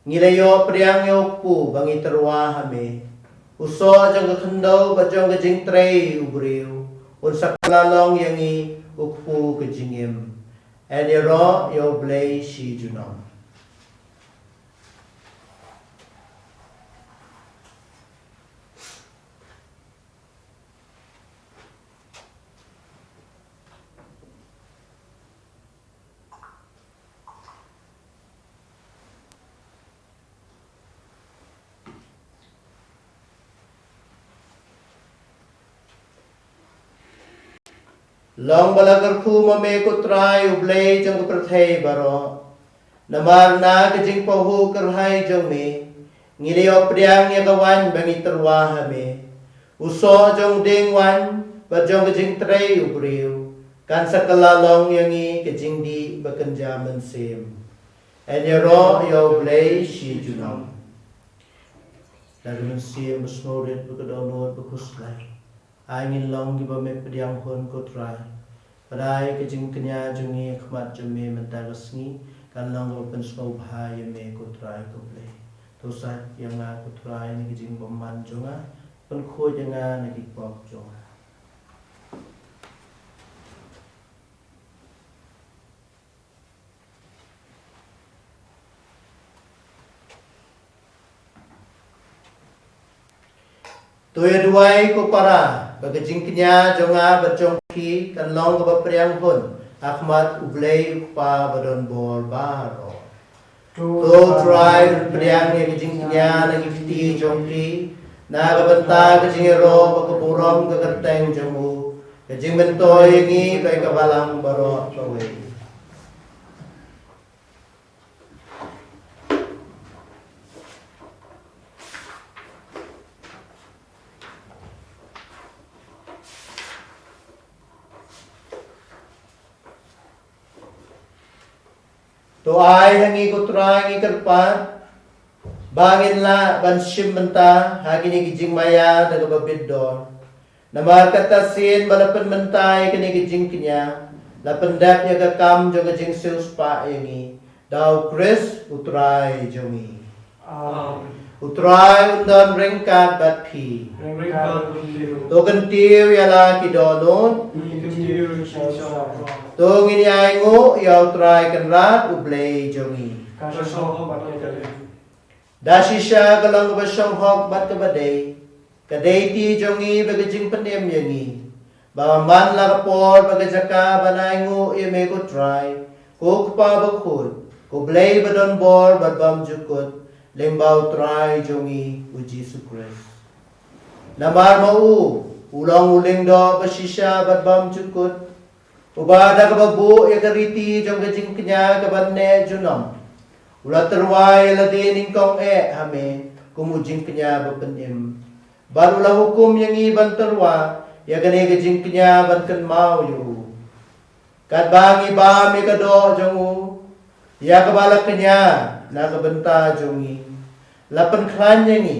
ngi la ïoh pdiang ïa u kpu ba ngi tyrwa ha me, u soh jong ka khyndew bad jong ka jingtrei u briew, un sa kylla long ïa ngi u kpu ka jingim. Yn ïaroh ïa U Blei shi junom. Long ba la kyrkhu ma me ko Trai, U Blei jong ka pyrthei baroh. Namar na ka jingpahuh kyrhai jong me, ngi la ïoh pdiang ïa ka waiñ ba ngi tyrwa ha me, u soh jong u dieng waiñ bad jong ka jingtrei u briew, kan sa kylla long ïa ngi ka jingdih ba kynja mynsiem. Yn ïaroh ïa U Blei shi junom. Da ka mynsiem ba sngewrit bad ka dohnud ba khuslai, ai ngin long kiba me pdiang hun ko Trai. Ba dei ka jingkñia jong ngi ha khmat jong me mynta ka sngi kan long kaba pynsngewbha ïa me ko Trai ko Blei. To sait ïa nga ko Trai na ki jingbymman jong nga, pynkhuid ïa nga na ki pop jong nga. To ïa duwai ko para, ba ka jingkñia jong nga bad jong phi kan long kaba pdiang hun ha khmat U Blei U Kpa ba don bor baroh. To Trai pdiang ïa ka jingkñia na ki kti jong phi na ka bynta ka jingïaroh bad ka burom ka kyrteng jong u, ka jingmyntoi ïa ngi bad ka balang baroh kawei. To ai ha ngi ko Trai, ngi kyrpad, ba ngin lah ban shim bynta ha kine ki jingmaïa da kaba bit dor. Namar kata sien ba la pynmynta ïa kine ki jingkñia, la pyndep ïa ka kam jong ka jingsiewspah ïa ngi da u Khrist u Trai jong ngi. Amen. U Trai un don ryngkat bad phi. Ryngkat bad phi. To kyntiew ïa la ki dohnud. Ngi kyntiew ïa ki dohnud. To ngin ïa ainguh ïa u Trai Kynrad u Blei jong ngi. Ka shong hok bad ka dei. Da shisha ka long kaba shong hok bad kaba dei, ka dei ti jong ngi ba ka jingpynim ïa ngi, ba man la ka por bad ka jaka ban ainguh ïa me ko Trai, ko Kpa bakhuid, ko Blei ba don bor bad bymjukut, lyngba u Trai jong ngi u Jisu Khrist. Namar ma u, u long u lyngdoh ba shisha bad bymjukut, uba da kaba buh ïa ka riti jong ka jingkñia kaba neh junom, u la tyrwa ïa lade nyngkong eh ha me kum u jingkñia ba pynim. Bad u la hukum ïa ngi ban tyrwa ïa kane ka jingkñia ban kynmaw ïa u. Katba ngi bam ïa ka doh jong u, ïa kaba la kñia na ka bynta jong ngi, la pynkhlaiñ ïa ngi.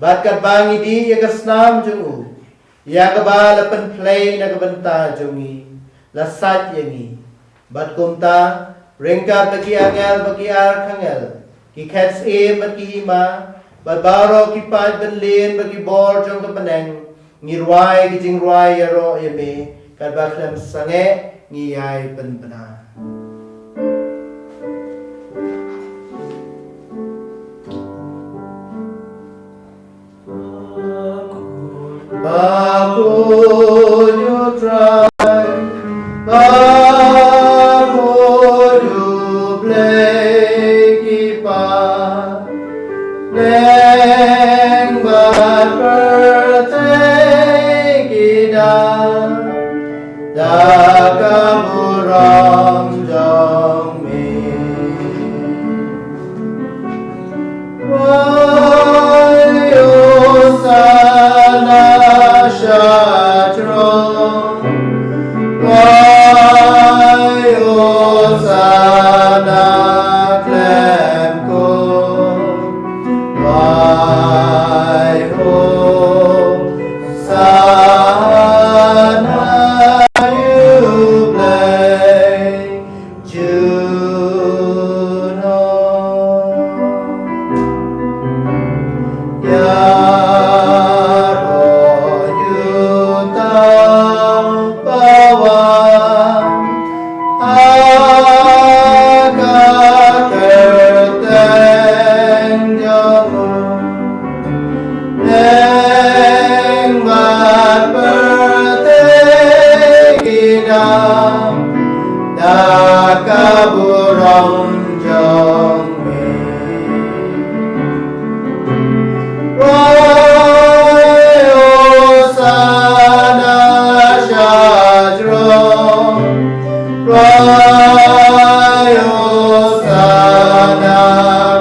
Bad katba ngi dih ïa ka snam jong u, ïa kaba la pynphlei na ka bynta jong ngi, la sait ïa ngi. Bad kumta, ryngkat bad ki angel bad ki archangel, ki khet syiem bad ki hima, bad baroh ki paid bynlien bad ki bor jong ka bneng, ngi rwai ki jingrwai ïaroh ïa me, katba khlem sangeh ngi ïai pynbna. Bakhuid u Trai, bakhuid u Blei ki paidbah, bad pyrthei ki dap da ka burom jong me. Wai Hosanna sha jrong, wai Hosanna khlem kut, wai Hosanna ïa u Blei. Juno. Ïaroh ïa uta uba wan ha ka kyrteng jong u. Lyngba pyrthei ki dap da ka burom jong me. Wai Hosanna sha jrong, wai Hosanna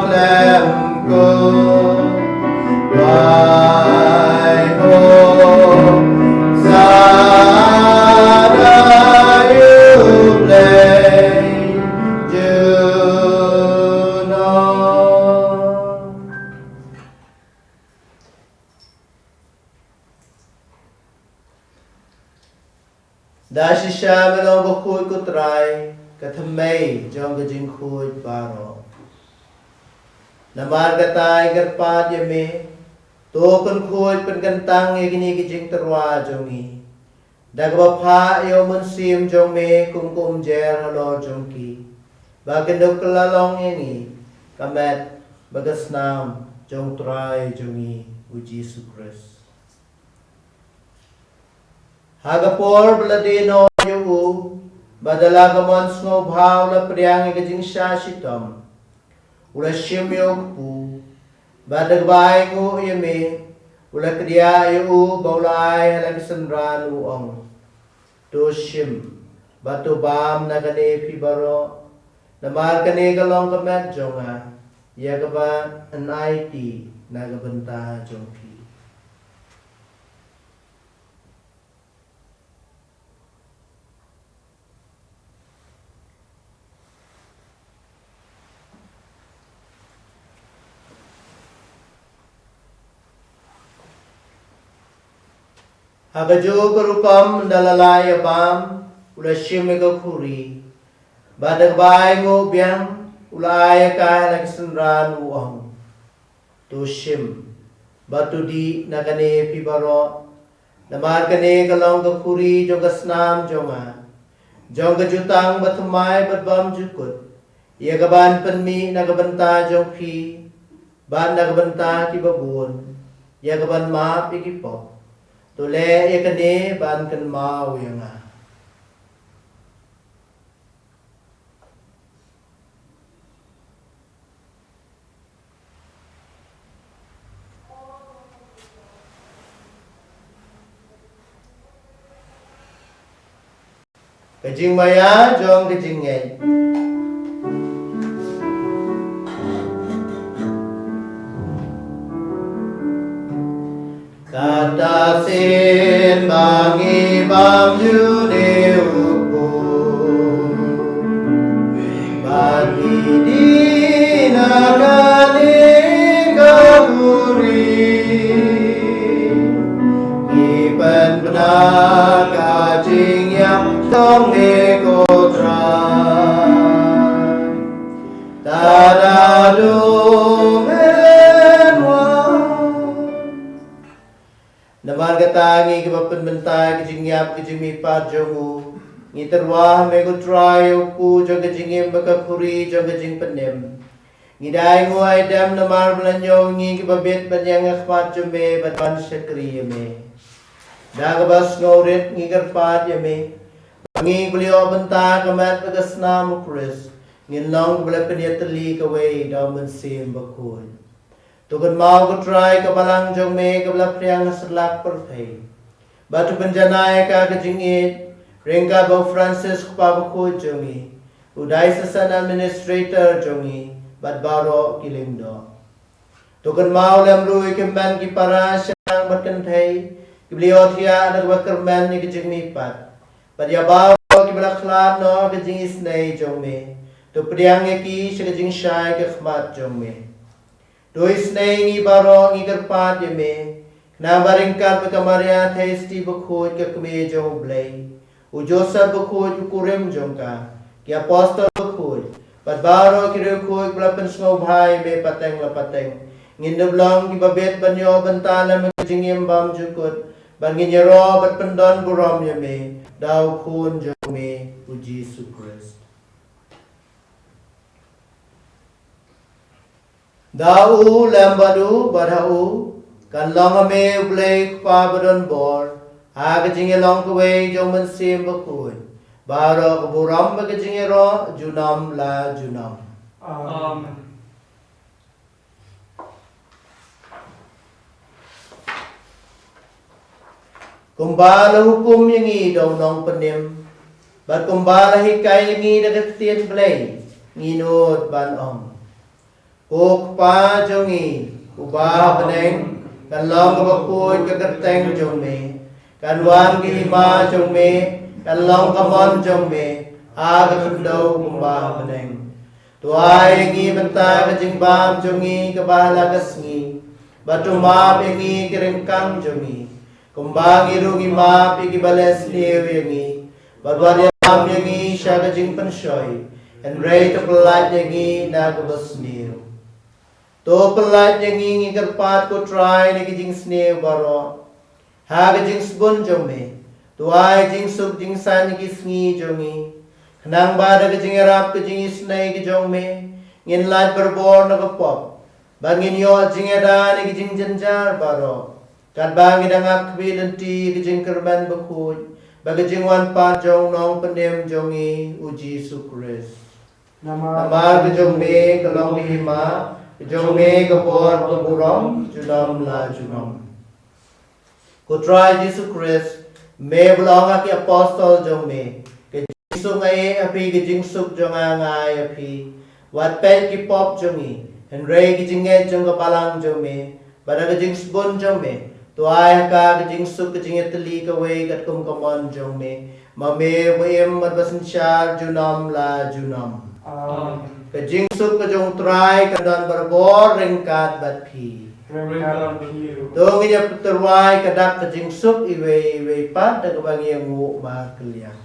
khlem kut, wai Hosanna ïa u Blei junom. Da shisha me long bakhuid ko Trai, ka thymmei jong ka jingkhuid baroh. Namar kata ngi kyrpad ïa me, to pynkhuid pynkyntang ïa kine ki jingtyrwa jong ngi, da kaba phah ïa u Mynsiem jong me kum ka umjer halor jong ki, ba kin da kylla long ïa ngi ka met bad ka snam jong u Trai jong ngi u Jisu Khrist. Ha ka por ba la die noh ïa u, bad da la ka mon sngewbha u la pdiang ïa ka jingshah shitom, u la shim ïa u kpu, bad da kaba ainguh ïa me, u la kdiah ïa u ba u la ai ha la ki synran, u ong: To shim bad to bam na kane phi baroh, namar kane ka long ka met jong nga, ïa kaba yn aiti na ka bynta jong phi. Ha kajuh ka rukom ynda la lah ïa bam, u la shim ïa ka khuri, bad da kaba ainguh biang, u la ai ïa ka ha la ki synran, u ong: To shim bad to dih na kane phi baroh, namar kane ka long ka khuri jong ka snam jong nga, jong ka jutang bathymmai bad bymjukut, ïa kaban pynmih na ka bynta jong phi bad na ka bynta kiba bun, ïa kaban map ïa ki pop. To leh ïa kane ban kynmaw ïa nga. Ka jingmaïa jong ka jingngeit. Kata sien ba ngi bam juni u Khun, ba ngi dih na kane ka khuri, ngi pynbna ka jingïap jong me ko Trai. Tada dum en wa. Namar kata ngi kiba pynbynta ka jingïap ka jingmihpat jong u, ngi tyrwa ha me ko Trai, u Kpu jong ka jingim bad ka khuri jong ka jingpynim. Ngi da ainguh aidem namar ba la ñiew ngi kiba bit ban ïeng ha khmat jong me bad ban shakri ïa me. Da kaba sngewrit ngi kyrpad ïa me, ba ngi kiba la ïoh bynta ka met bad ka snam u Khrist, ngin long kiba la pynïatylli kawei da u Mynsiem Bakhuid. To kynmaw ko Trai ka balang jong me kaba la phriang ha shlak pyrthei, bad to pynjanai ïa ka ka jingïeit ryngkat bad u Francis u Kpa Bakhuid jong ngi, u Diocesan Administrator jong ngi, bad baroh ki lyngdoh. To kynmaw lem ruh ïa ki hynmen ki para shyang bad kynthei kiba la ïohthiah da kaba kyrmen ïa ka jingmihpat, bad ïa baroh kiba la khlad noh ha ka jingisynei jong me. To pdiang ïa ki sha ka jingshai ka khmat jong me. To isynei ïa ngi baroh, ngi kyrpad ïa me, khnang ba ryngkat bad ka Maria Theisotti Bakhuid ka Kmie jong u Blei, u Joseph Bakhuid u kurim jong ka, ki Apostol Bakhuid, bad baroh ki riewkhuid kiba la pynsngewbha ïa me pateng la pateng, ngin ïoh long kiba bit ban ïoh bynta lem ha ka jingim bymjukut, bad ngin ïaroh bad pyndonburom ïa me da u Khun jong me u Jisu Khrist. Da u lem bad u bad ha u kan long ha me u Blei u Kpa badonbor, ha ka jingïalong kawei jong u Mynsiem Bakhuid, baroh ka burom bad ka jingïaroh junom la junom. Amen. Kumba la hukum ïa ngi da u Nongpynim, bad kumba la hikai ïa ngi da ka ktien Blei, ngi nud ban ong: Ko Kpa jong ngi uba ha bneng, kan long kaba khuid ka kyrteng jong me, kan wan ka hima jong me, kan long ka mon jong me ha ka khyndew kumba ha bneng. To ai ïa ngi mynta ka jingbam jong ngi kaba ha la ka sngi, bad to map ïa ngi ki ryngkang jong ngi, kumba ngi ruh ngi map ïa kiba leh sniew ïa ngi, bad wat ïalam ïa ngi sha ka jingpynshoi, hynrei to pyllait ïa ngi na kaba sniew. To pyllait ïa ngi, ngi kyrpad ko Trai, na ki jingsniew baroh, ha ka jingsbun jong me. To ai jingsuk jingsaiñ ïa ki sngi jong ngi, khnang ba da ka jingïarap ka jingisynei ka jong me, ngin lait barabor na ka pop, bad ngin ïoh jingïada na ki jingjynjar baroh, katba ngi dang ap khmih lynti ïa ka jingkyrmen bakhuid bad ka jingwan pat jong u Nongpynim jong ngi u Jisu Khrist. Namar ka jong me ka long ka hima, ka jong me ka bor, ka burom junom la junom. Ko Trai Jisu Khrist, me ba la ong ha ki apostol jong me: Ka jingsuk nga ai ha phi, ka jingsuk jong nga nga ai ha phi. Wat peit ki pop jong ngi, hynrei ki jingngeit jong ka balang jong me, bad da ka jingsbun jong me, to ai ha ka ka jingsuk ka jingïatylli kawei katkum ka mon jong me, ma me uba im bad ba synshar junom la junom. Amen. Ka jingsuk ka jong u Trai kan don barabor ryngkat bad phi. To ngin ïa tyrwa ïa ka dak ka jingsuk iwei iwei pat da kaba ngi ïa nguh markylliang.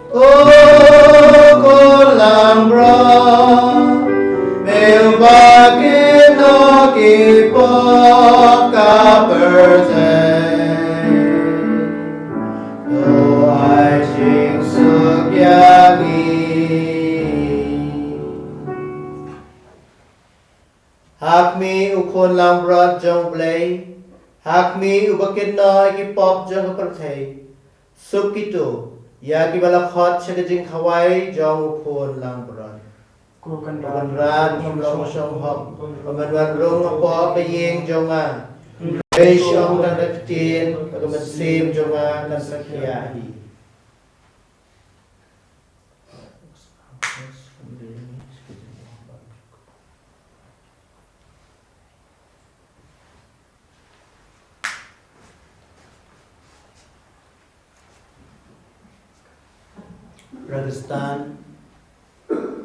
Ko Khun Langbrot, me uba ki nong ki pop ka pyrthei. To ai jingsuk ïa ngi. Ha khmih u Khun Langbrot jong U Blei, ha khmih uba kynnoh ïa ki pop jong ka pyrthei. Suk kito ïa kiba la khot sha ka jingkhawai jong u Khun Langbrot. Ko Kynrad, Kynrad, ym long shong hok ba men wan rung hapoh ka ïing jong nga. Hynrei shong tang da ka ktien bad ka mynsiem jong nga kan sa khia hi. Pakistan,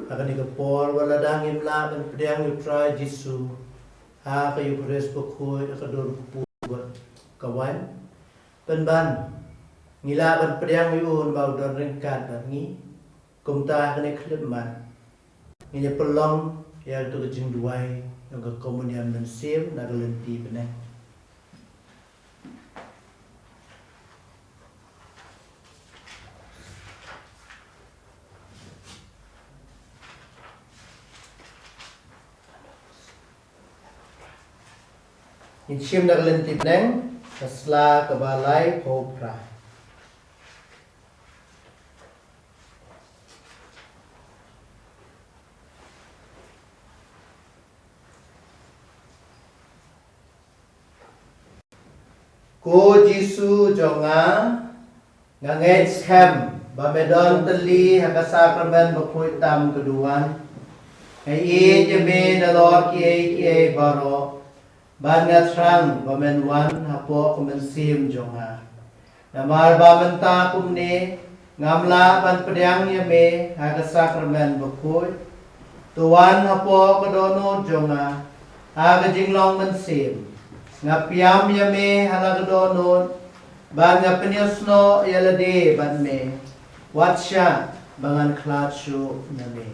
ha kane ka por, wat lada ngim lah ban pdiang ïa U Trai Jisu ha ka Eukharist bakhuid, ha ka dur kpu bad ka waiñ, pynban ngi lah ban pdiang ïa u namar u don ryngkat bad ngi. Kumta ha kane ka khyllipmat ngin ïa pynlong ïa kato ka jingduwai jong ka komunion mynsiem na ka lynti bneng. Ngin shim na ka lynti bneng ka sla kaba laiphew phra. Ko Jisu jong nga, nga ngeit skhem ba me don tylli ha ka sakramen bakhuid tam ka duwan. Nga ïeit ïa me nalor kiei kiei baroh, bad nga thrang ba men wan hapoh ka mynsiem jong nga. Namar ba mynta kumne ngam lah ban pdiang ïa me ha ka sakramen bakhuid. To wan hapoh ka dohnud jong nga ha ka jinglong mynsiem. Nga pdiang ïa me ha la ka dohnud, bad nga pynïasnoh ïa lade bad me. Wat shah ba ngan khlad shuh na me.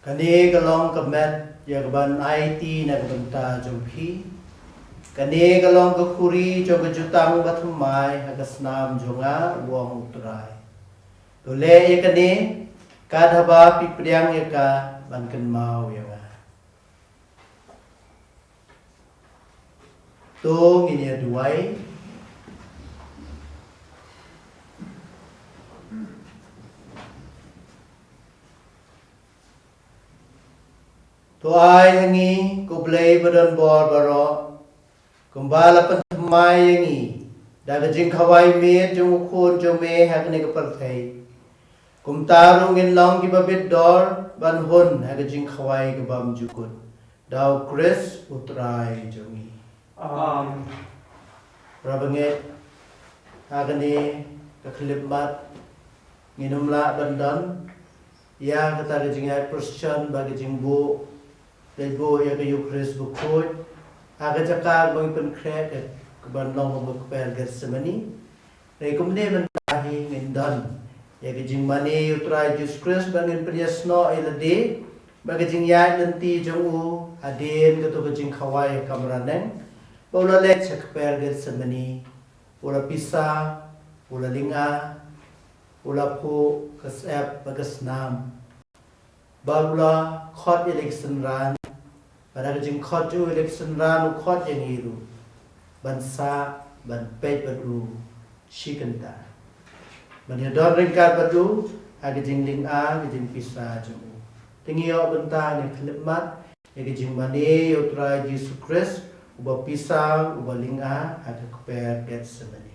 Kane ka long ka met ïa ka ban aiti na ka bynta jong phi. Kane ka long ka khuri jong ka jutang bathymmai ha ka snam jong nga, u ong U Trai. To leh ïa kane, kat haba phi pdiang ïa ka ban kynmaw ïa nga. To ngin ïa duwai. To ai ha ngi, ko Blei ba don bor baroh, kumba la pynthymmai ïa ngi da ka jingkhawai miet jong u Khun jong me ha kane ka pyrthei. Kumta ruh ngin long kiba bit dor ban hun ha ka jingkhawai ka bymjukut da u Khrist U Trai jong ngi. Amen. Para bangeit, ha kane ka khyllipmat ngin ym lah ban don ïa kata ka jingïaid Khristan bad ka jingbuh, leit buh ïa ka Eukharist bakhuid ha ka jaka ba ngi pynkhreh ka, ka ban long kum ka kper Gethsemane. Hynrei kumne mynta hi ngin don ïa ka jingmane ïa U Trai Jisu Khrist ba ngin pynïasnoh ïa lade bad ka jingïaid lynti jong u hadien kato ka jingkhawai ha kamra neng, ba u la leit sha ka kper Gethsemane, u la pisa, u la lynga, u la phuh ka syep bad ka snam. Bad u la khot ïa la ki synran, bad da ka jingkhot jong u ïa la ki synran u khot ïa ngi ruh ban sah ban peit bad u shi kynta, ban ïadon ryngkat bad u ha ka jinglynga, ka jingpisa jong u. Te ngin ïoh bynta, ngin khyllipmat ïa ka jingmane ïa U Trai Jisu Khrist, uba pisa, uba lynga ha ka kper Gethsemane.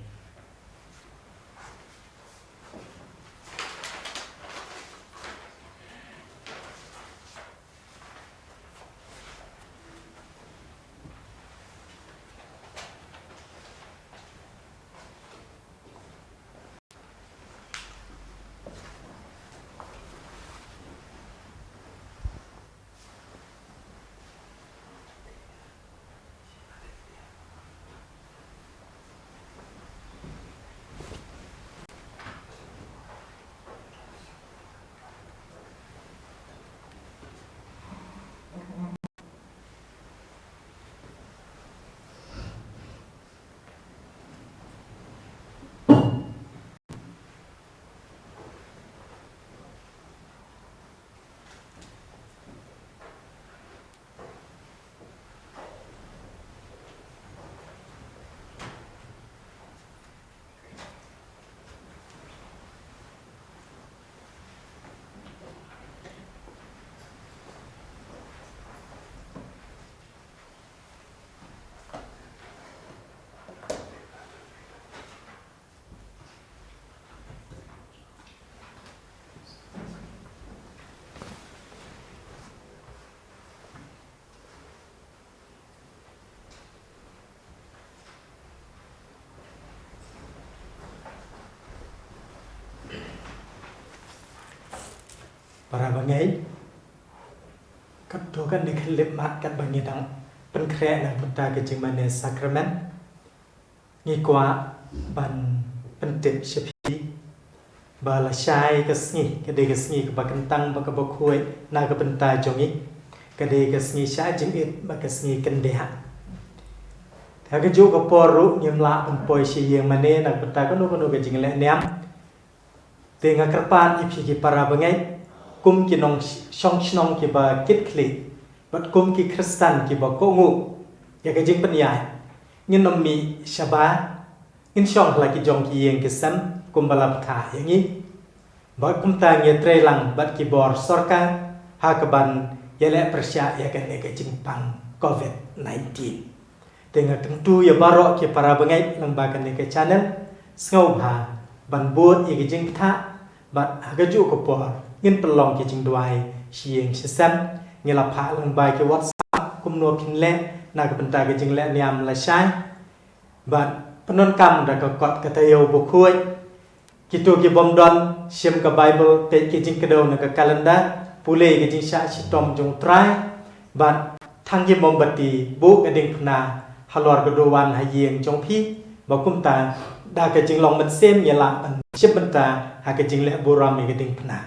Para bangeit, katto katne khyllipmat katba ngi dang pynkhreh na ka bynta ka jingmane sakramen, ngi kwah ban pyntip sha phi ba lashai ka sngi ka dei ka sngi kaba kyntang bad kaba khuid na ka bynta jong ngi. Ka dei ka sngi shah jingit bad ka sngi kyndiah. Ha kajuh ka por ruh ngim lah ban poi sha ïing mane na ka bynta kano kano ka jingleh niam. Te nga kyrpad ïa phi ki para bangeit, kum ki nongshong shnong kiba kitkhlieh bad kum ki Khristan kiba kohnguh ïa ka jingpynïaid, ngin ym mih shabar, ngin shong ha la ki jong ki ïing ki sem kumba la bthah ïa ngi. Bad kumta ngin ïatreilang bad ki bor sorkar ha kaban ïaleh pyrshah ïa kane ka jingpang covid nineteen. Te nga kyntu ïa baroh ki para bangeit lyngba kane ka channel, sngewbha ban bud ïa ki jingbthah, bad ha kajuh ka por ngin pynlong ki jingduwai shi ïing shi sem. Ngi la phah lyngba ki WhatsApp kumno phin leh na ka bynta ka jingleh niam lashai. Bad pyndonkam da ka kot ka taïew bakhuid. Kito ki bym don, shim ka Baibl, peit ki jingkdew na ka kalendar, pule ki jingshah shitom jong U Trai, bad thang ki mombati, buh ka diengphna halor ka duwan ha ïing jong phi, ba kumta da ka jinglong mynsiem ngi lah ban shim bynta ha ka jingleh burom ïa ka diengphna.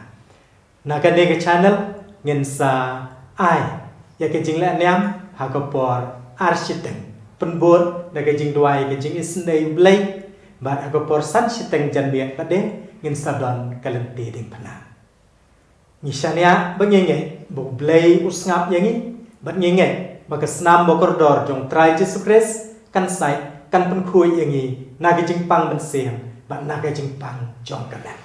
Na kane ka channel Ngin sa ai ïa ka jingleh niam ha ka por ar shiteng, pynbud da ka jingduwai ka jingisynei U Blei, bad ha ka por san shiteng janmiet pat de ngin sa don ka lynti diengphna. Ngi shaniah bad ngi ngeit ba U Blei u sngap ïa ngi, bad ngi ngeit ba ka snam ba kordor jong U Trai Jisu Khrist kan sait, kan pynkhuid ïa ngi na ka jingpang mynsiem bad na ka jingpang jong ka met.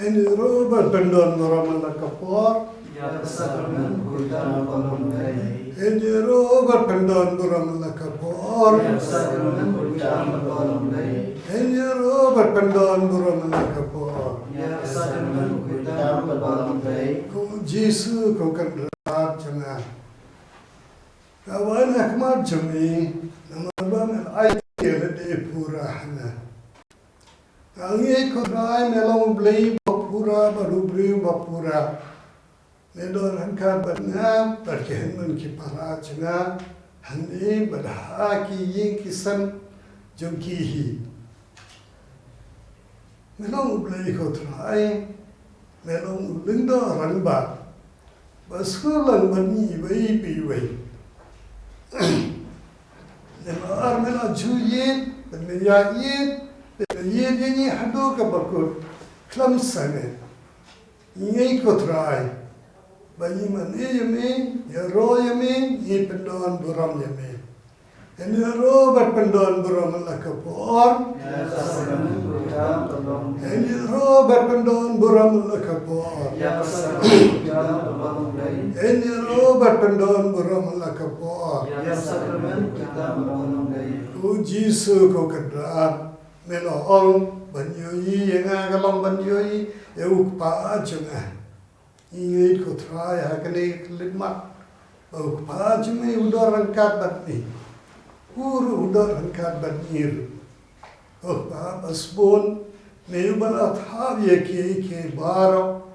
Ngi ïaroh ban pyndon burom ïa la ka por. Ïa ka sakramen baptism ba long dei. Ngi ïaroh ban pyndon burom ïa la ka por. Ïa ka sakramen baptism ba long dei. Ngi ïaroh ban pyndon burom ïa la ka por. Ïa ka sakramen baptism ba long dei. Ko Jisu ko Kynrad jong nga. Ka wan ha khmat jong ngi namar Ko Trai, me long U Blei ba pura bad u briew ba pura. Me don ryngkat bad nga bad ki hynmen ki para jong nga hangne bad ha ki ïing ki sem jong ki hi. Me long U Blei, ko Trai, me long u lyngdoh rangbah ba sngewlang bad ngi iwei pa iwei. Namar me la ju ïeit, bad me ïa ïeit, bad me ïeit ïa ngi haduh kaba kut. Khlem sangeh, ngi ngeit, ko Trai, ba ngi mane ïa me, ïaroh ïa me, ngi pyndonburom ïa me. Hynrei ïaroh bad pyndonburom la ka por. Hynrei ïaroh bad pyndonburom la ka por. Hynrei ïaroh bad pyndonburom la ka por. Ko Jisu, ko Kynrad, me la ong ban ïohi ïa nga ka long ban ïohi ïa u Kpa jong nga. Ngi ngeit, ko Trai, ha kane ka khyllipmat ba u Kpa jong me u don ryngkat bad me. U ruh u don ryngkat bad ngi ruh. Ko Kpa ba sbun, me uba la thaw ïa kiei kiei baroh.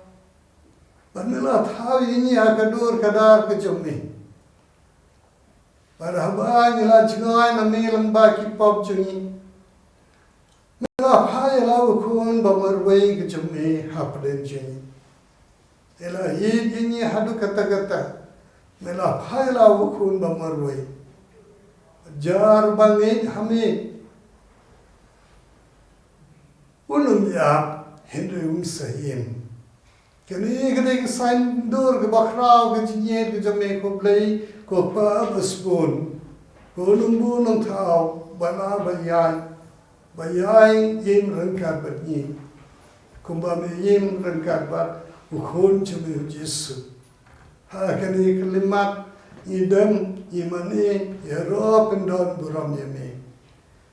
Bad me la thaw ïa ngi ha ka dur ka dar ka jong me. Bad haba ngi la jngai na me lyngba ki pop jong ngi, me la phah ïa la u Khun ba marwei ka jong me hapdeng jong ngi. Me la ïeit ïa ngi haduh katta katta. Me la phah ïa la u Khun ba marwei. Jar ba ngeit ha me, un ym ïap, hynrei un sa im. Kane ka dei ka saiñ dur kaba khraw ka jingïeit ka jong me, ko Blei, ko Kpa ba sbun, ko Nongbuh Nongthaw ba la, ba ïai, ba ïai im ryngkat bad ngi, kumba me im ryngkat bad u Khun jong me, u Jisu. Ha kane ka khyllipmat, ngi dem, ngi mane ïaroh pyndonburom ïa me.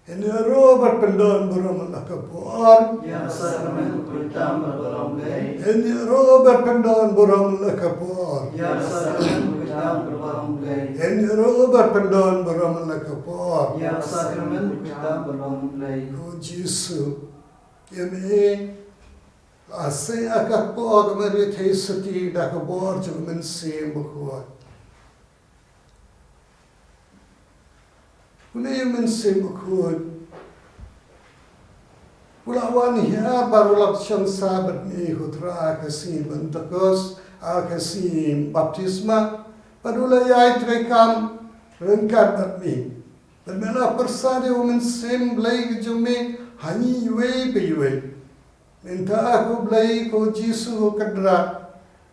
Hynrei ïaroh bad pyndonburom la ka por. Ïa ka sakramen u kyrtam bad balang Blei. Hynrei ïaroh bad pyndonburom la ka por. Ïa ka sakramen u kyrtam bad balang Blei. Hynrei ïaroh bad pyndonburom la ka por. Ïa ka sakramen u kyrtam bad balang Blei. Ko Jisu, ïa me la seng ha ka por ka Maria Theisotti da ka bor jong u Mynsiem Bakhuid. Une u Mynsiem Bakhuid u la wan hiar bad u la shong sah bad me, ko Trai, ha ka sngi Pentekost, ha ka sngi Baptisma, bad u la ïai treikam ryngkat bad me. Bad me la pyrsad ïa u Mynsiem Blei ka jong me ha ngi iwei pa iwei. Mynta, ko Blei, ko Jisu, ko Kynrad,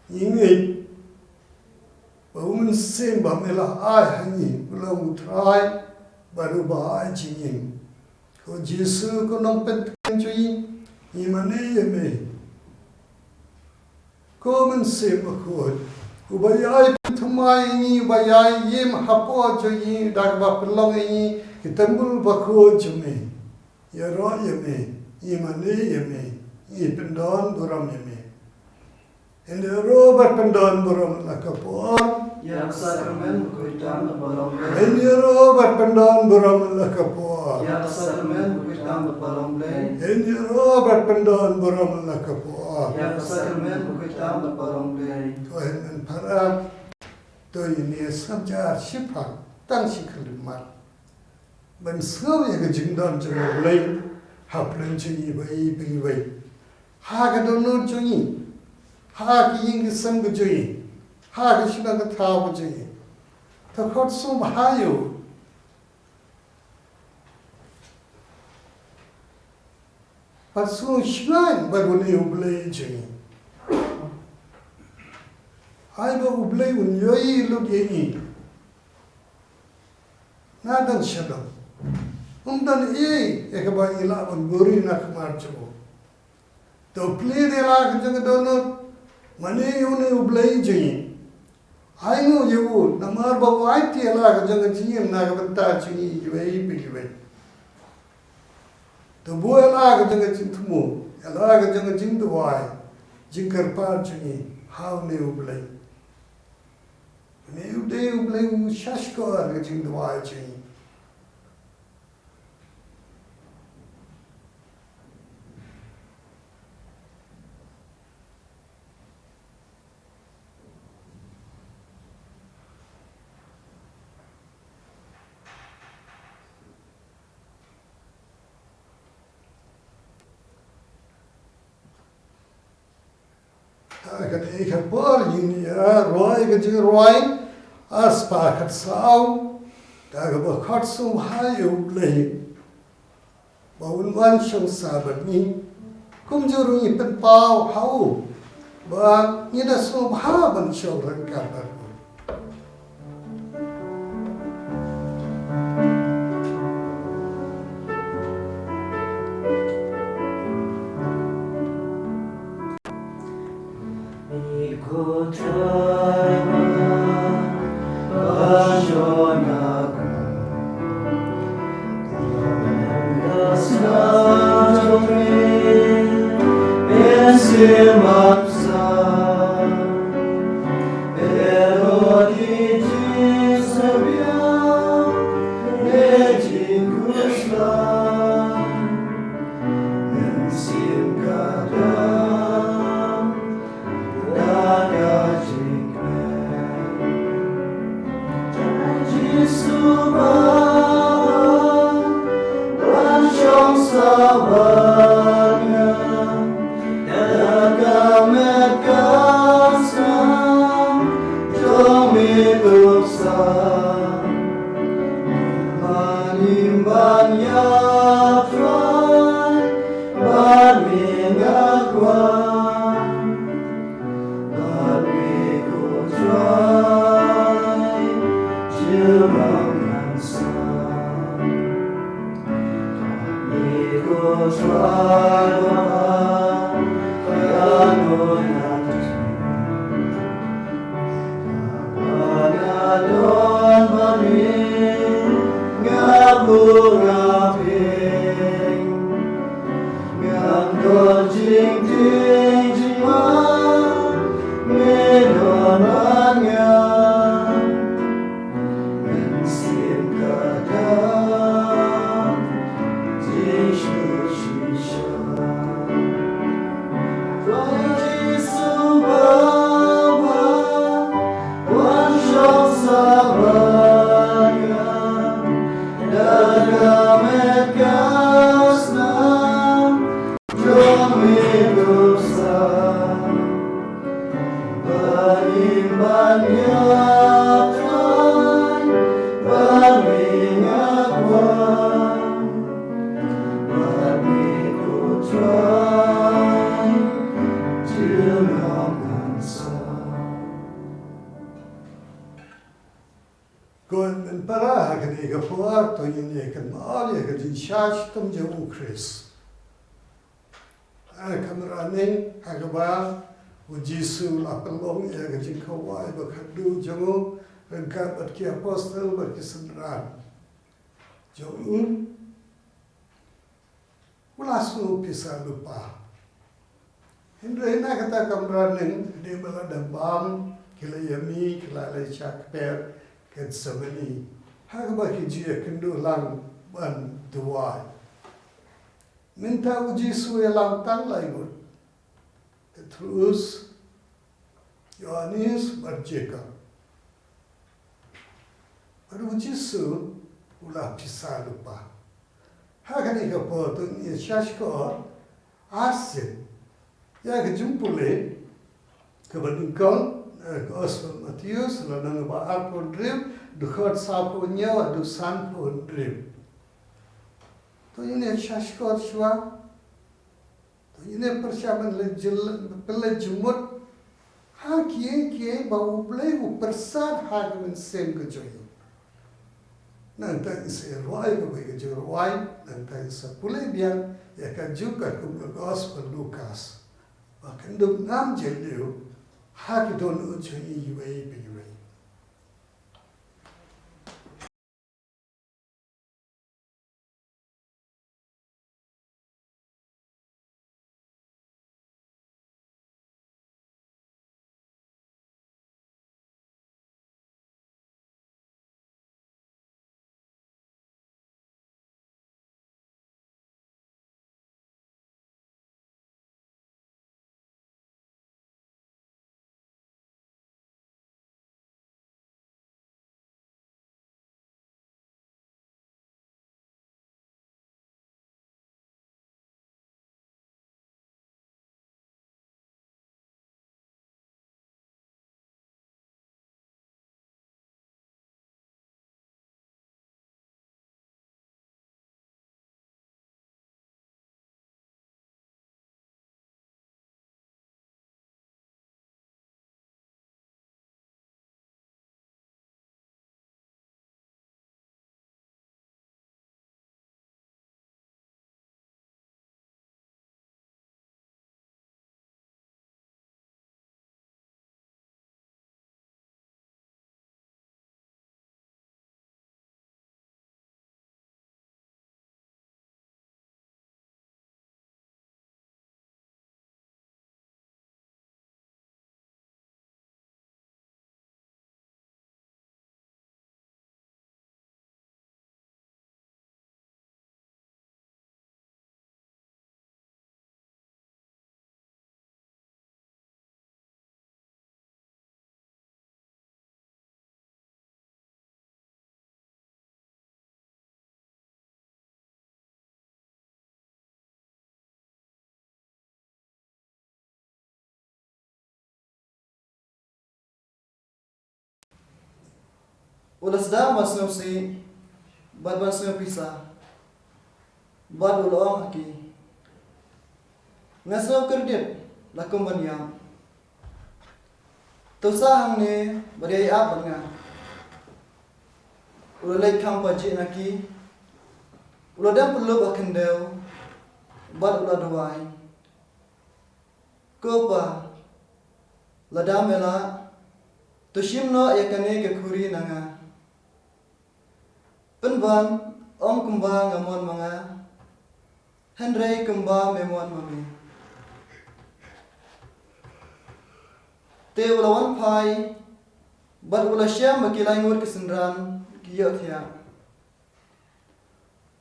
ngi ngeit ba u Mynsiem ba me la ai ha ngi u long u Trai bad uba ai jingim. Ko Jisu, ko Nongpyntngen jong ngi, ngi mane ïa me. Ko Mynsiem Bakhuid, uba ïai pynthymmai ïa ngi, uba ïai im hapoh jong ngi da kaba pynlong ïa ngi ki templ bakhuid jong me. Ïaroh ïa me, ngi mane ïa me, ngi pyndonburom ïa me. Hynrei ïaroh bad pyndonburom la ka por. Ïa ka sakramen u kyrtam bad balang Blei. Hynrei ïaroh bad pyndonburom la ka por. Ïa ka sakramen u kyrtam bad balang Blei. Hynrei ïaroh bad pyndonburom la ka por. Ïa ka sakramen u kyrtam bad balang Blei. Ko hynmen para, to ngin ïa sngap jar shiphang tang shi khyllipmat ban sngew ïa ka jingdon jong U Blei hapdeng jong ngi iwei pa iwei. Ha ka dohnud jong ngi, ha ki ïing ki sem ka jong ngi, ha ka shnong ka thaw ka jong ngi. To khot sngewbha ïa u. Bad sngewshngaiñ bad une U Blei jong ngi. Ai ba U Blei un ïohi lut ïa ngi. Na don sha don, um don ei ei kaba ngi lah ban buhrieh na khmat jong u. To plie ïa la ka jong ka dohnud, mane ïa une U Blei jong ngi. Ai nguh ïa u namar ba u aiti ïa la ka jong ka jingim na ka bynta jong ngi iwei pa iwei. To buh ïa la ka jong ka jingthmu, ïa la ka jong ka jingduwai, jingkyrpad jong ngi ha une U Blei. Une U Blei, U Blei u shahshkor ka jingduwai jong ngi. Ha kane ka por ngin ïa rwai ka jingrwai ar spah khatsaw, ka kaba khot sngewbha ïa U Blei ba un wan shong sah bad ngi. Kumjuh ruh ngi pynpaw ha u ba ngi da sngewbha ban shong ryngkat bad u. Ko hynmen para, ha kane ka por to ngin ïa kynmaw ïa ka jingshah shitom jong U Khrist. Ha ka kamra ning ha kaba U Jisu u la pynlong ïa ka jingkhawai ba khatduh jong u ryngkat bad ki apostol bad ki synran jong u, u la sngew pisa lypa. Hynrei na kata ka kamra ning, hadien ba la dep bam, ki la ïa mih, ki la leit sha kper Gethsemane, ha kaba ki ju ïakynduh lang ban duwai. Mynta U Jisu u ïalam tang lai ngut: Petrus, Ïoannis bad Jakob. Bad U Jisu u la pisa lypa. Ha kane ka por to ngin ïa shahshkor arsien ïa ka jingpule kaba nyngkong, eh, Gospel Mathaios, lynnong ba arphew hynriew, dkhot sawphew hynñiew haduh sanphew hynriew. To ngin ïa shahshkor shuwa. To ngin ïa pyrshang ban leit jyl-, ban leit jingmut ha kiei kiei ba U Blei u pyrsad ha ka mynsiem ka jong ngi. Nangta ngin sa rwai kawei ka jingrwai, nangta ngin sa pule biang ïa kajuh katkum ka Gospel Lukas, ba kan dup ngam jylliew ha ki dohnud jong ngi iwei pa iwei. U la sdang ban sngewsih bad ban sngew pisa, bad u la ong ha ki, nga sngew kyrdit la kum ban ïap. To sa hangne bad ïai ap bad nga. U la leit kham pajih na ki, u la dem pyllup ha khyndew, bad u la duwai, Ko Pa, lada me lah, to shim noh ïa kane ka khuri na nga. Pynban, ym kumba nga mon ma nga, hynrei kumba me mon ma me. Te u la wan phai, bad u la shem ba ki lai ngut ki synran ki ïohthiah.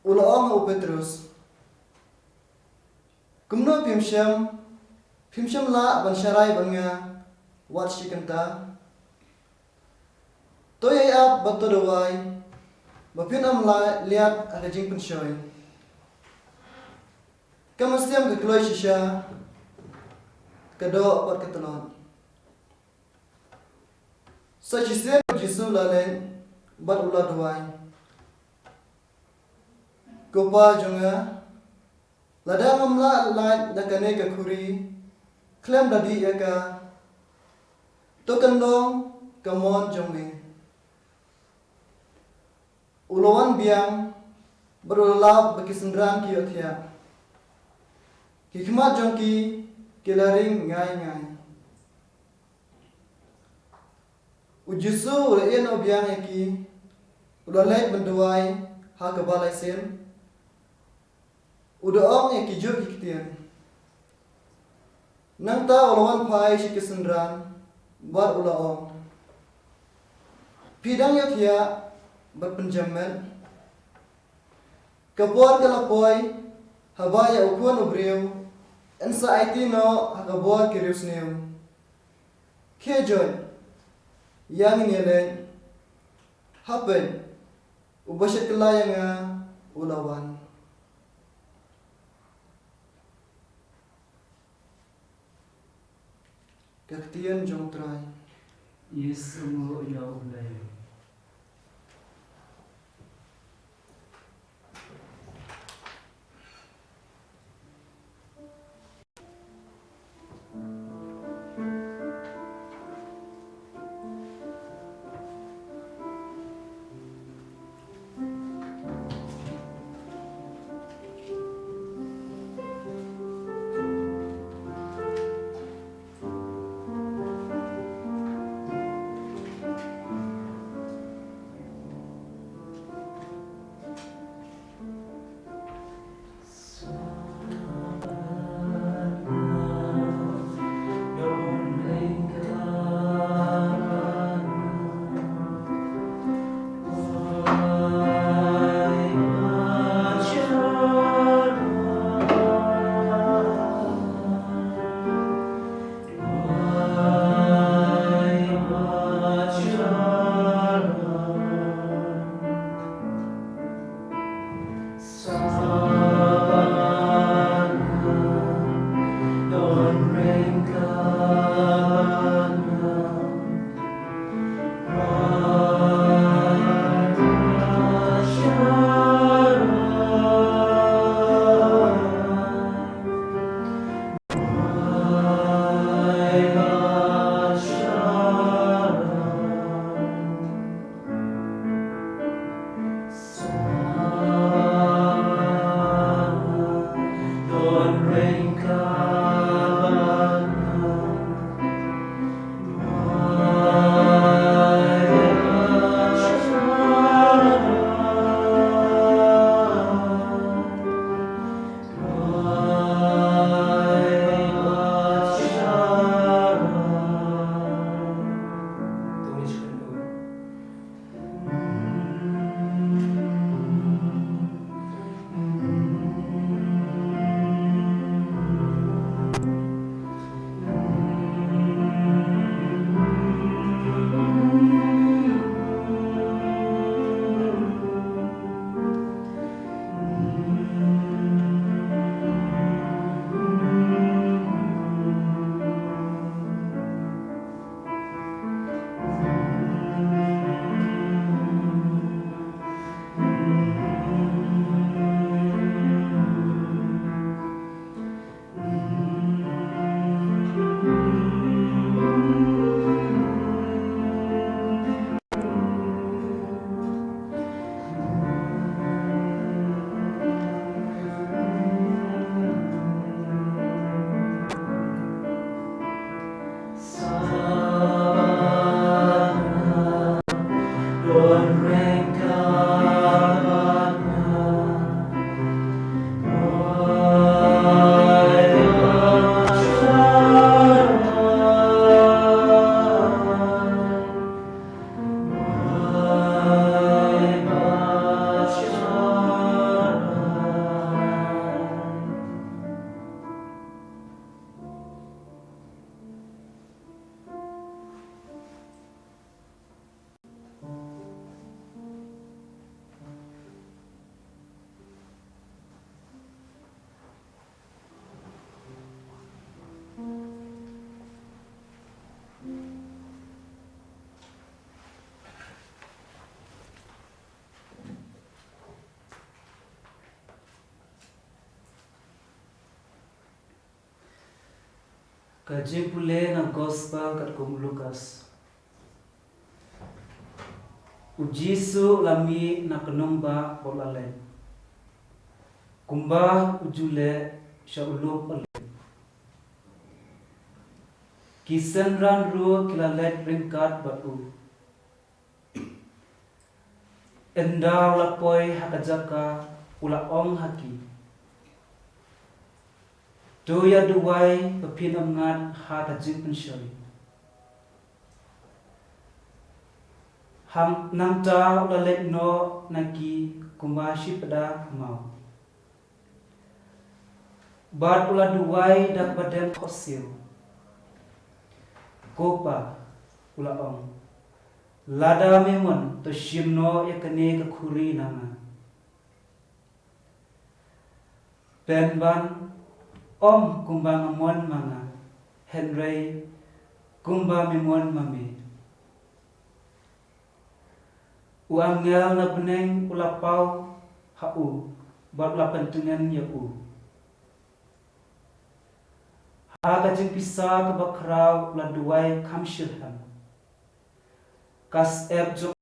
U la ong ha u Petrus, kumno phim shem, phim shem lah ban sharai bad nga wat shi kynta? To ïai ap bad to duwai, ba phin ym lah liat ha ka jingpynshoi. Ka mynsiem ka kloi shisha, ka doh bad ka tlot. Sa shisien u Jisu u la leit, bad u la duwai, Ko Pa jong nga, lada ngam lah lait na kane ka khuri khlem da dih ïa ka, to kan long ka mon jong me. U la wan biang, bad u la lap ba ki synran ki ïohthiah. Ki khmat jong ki, ki la ring ngai ngai. U Jisu u la ïeh noh biang ïa ki, u la leit ban duwai ha kaba lai sien. U da ong ïa ki juh ki ktien. Nangta u la wan phai sha ki synran, bad u la ong, phi dang ïohthiah bad pynjem met? Ka por ka la poi, haba ïa u Khun u briew yn sa aiti noh ha ka bor ki riewsniew. Khie joit, ïa ngin ïaleit, ha peit, uba shet kylla ïa nga u la wan. Ka ktien jong u Trai. Ïa sngewbha ïa u Blei. Ka jingpule na Gospel katkum u Lukas. U Jisu u la mih na ka nongbah bad u la leit, kumba u ju leh, sha u lum Olib. Ki synran ruh ki la leit ryngkat bad u. Ynda u la poi ha ka jaka, u la ong ha ki, "To ïa duwai ba phin ym ngat ha ka jingpynshoi." Hang nangta u la leit noh na ki kumba shi phew maw. Bad u la duwai da kaba dem khohsiew. "Ko Pa," u la ong, "lada me mon, to shim noh ïa kane ka khuri na nga. Pynban ym kumba nga mon ma nga, hynrei kumba me mon ma me." U angel na bneng u la paw ha u bad u la pyntngen ïa u. Ha ka jingpisa kaba khraw u la duwai kham shyrkhei. Ka syep jong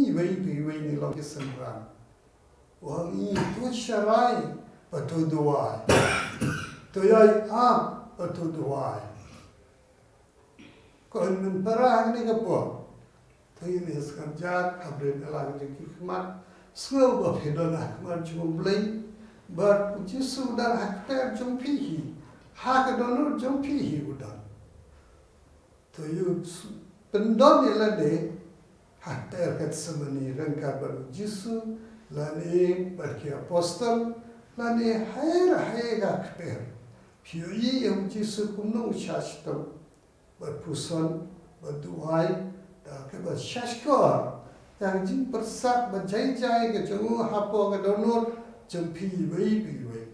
Iwei pa iwei na i long ki synran. Wan i, to sharai bad to duwai. To ïai ap bad to duwai. Ko hynmen para hangne ka por. To ïa ne skam jak, hapdeng ïa la ka jingkyrkhu khmat. Sngew ba phi don ha khmat jong U Blei. Bad U Jisu u don ha kper jong phi hi. Ha ka dohnud jong phi hi u don. To ïa pyndon ïa lade ha kper Gethsemane ryngkat bad U Jisu, lane bad ki apostol, lane ha ei ha ei ka kper. Phi ïohi ïa U Jisu kumno u shah shitom, bad puson, bad duwai, da kaba shahshkor, ïa ka jingpyrsad, bad jai jai ka jong u hapoh ka dohnud jong phi iwei pa iwei.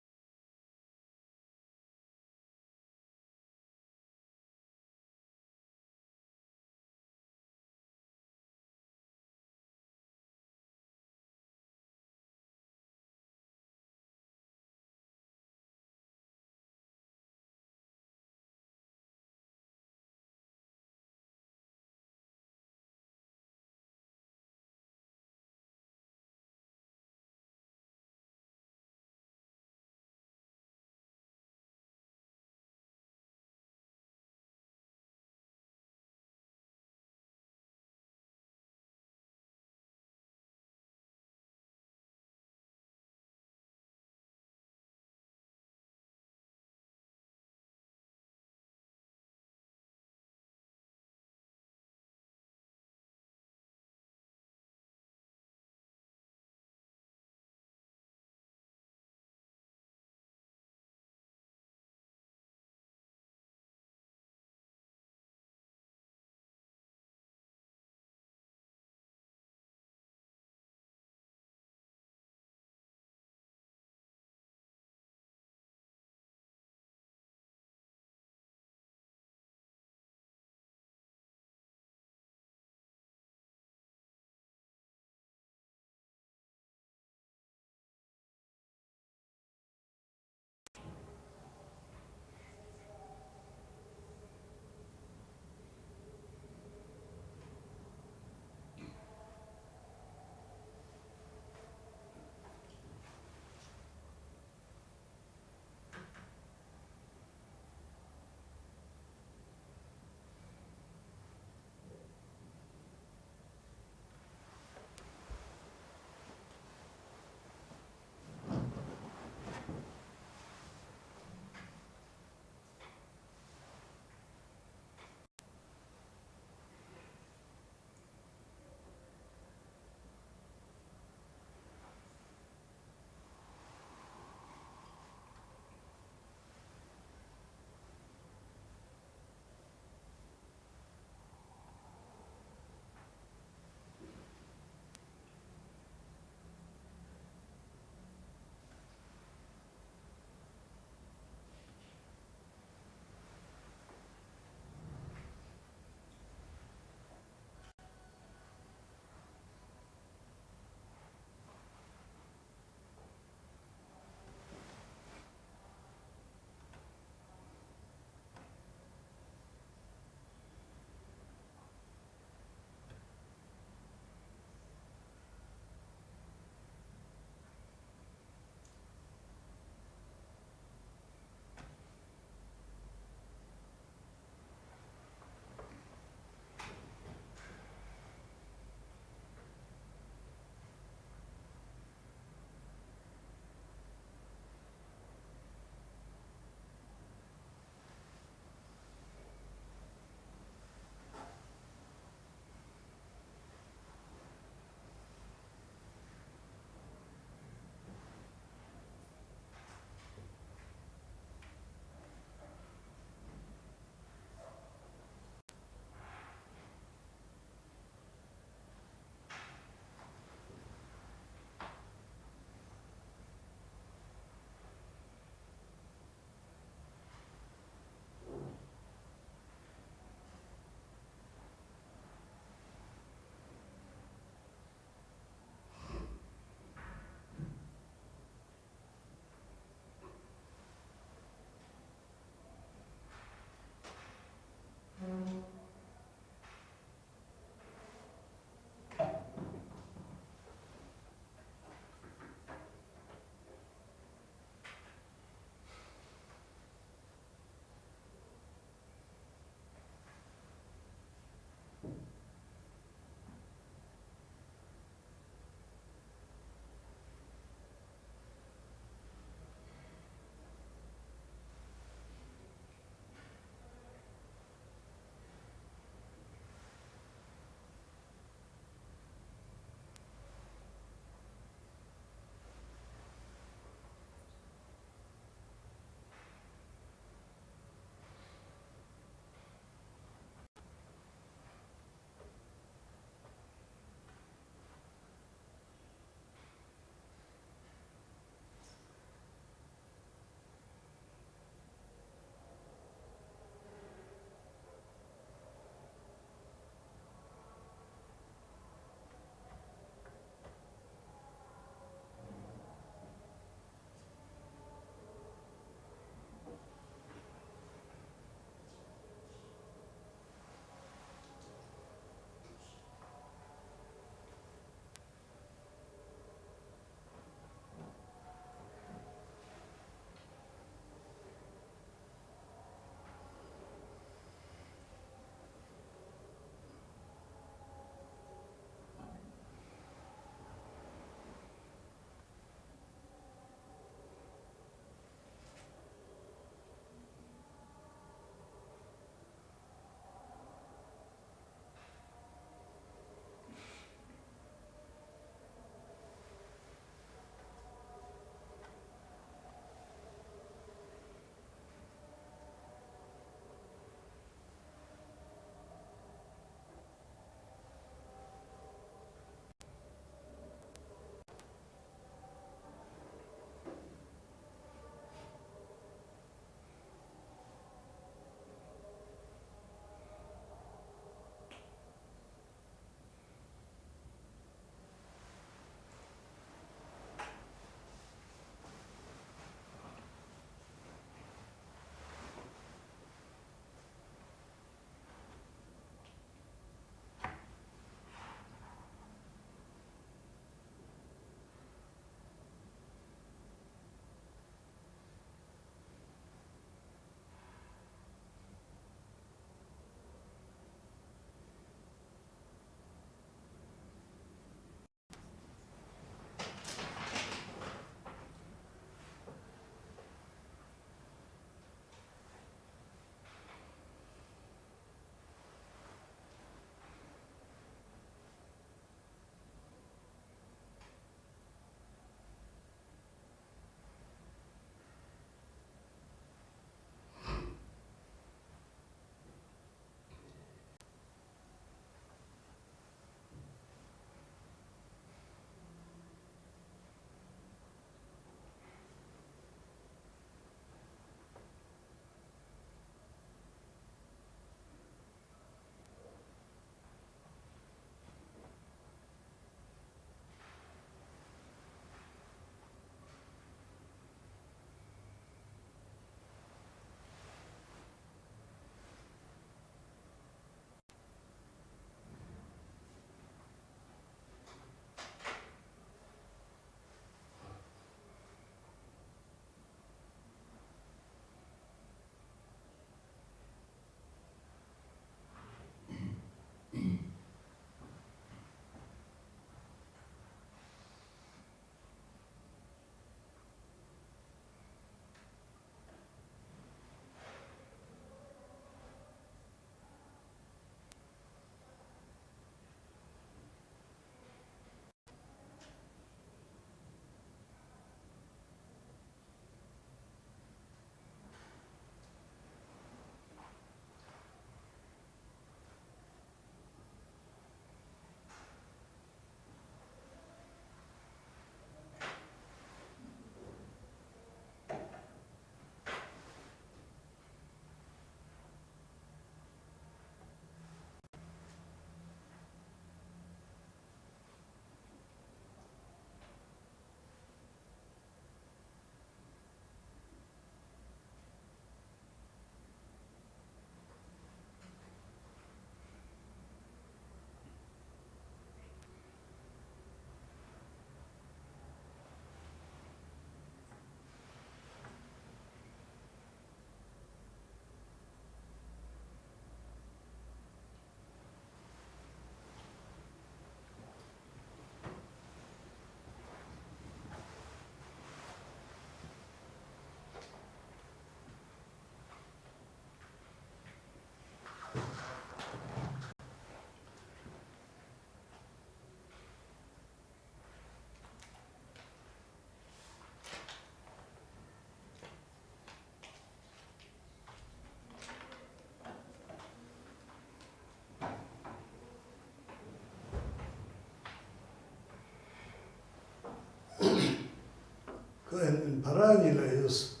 Para ngi la ïohsngew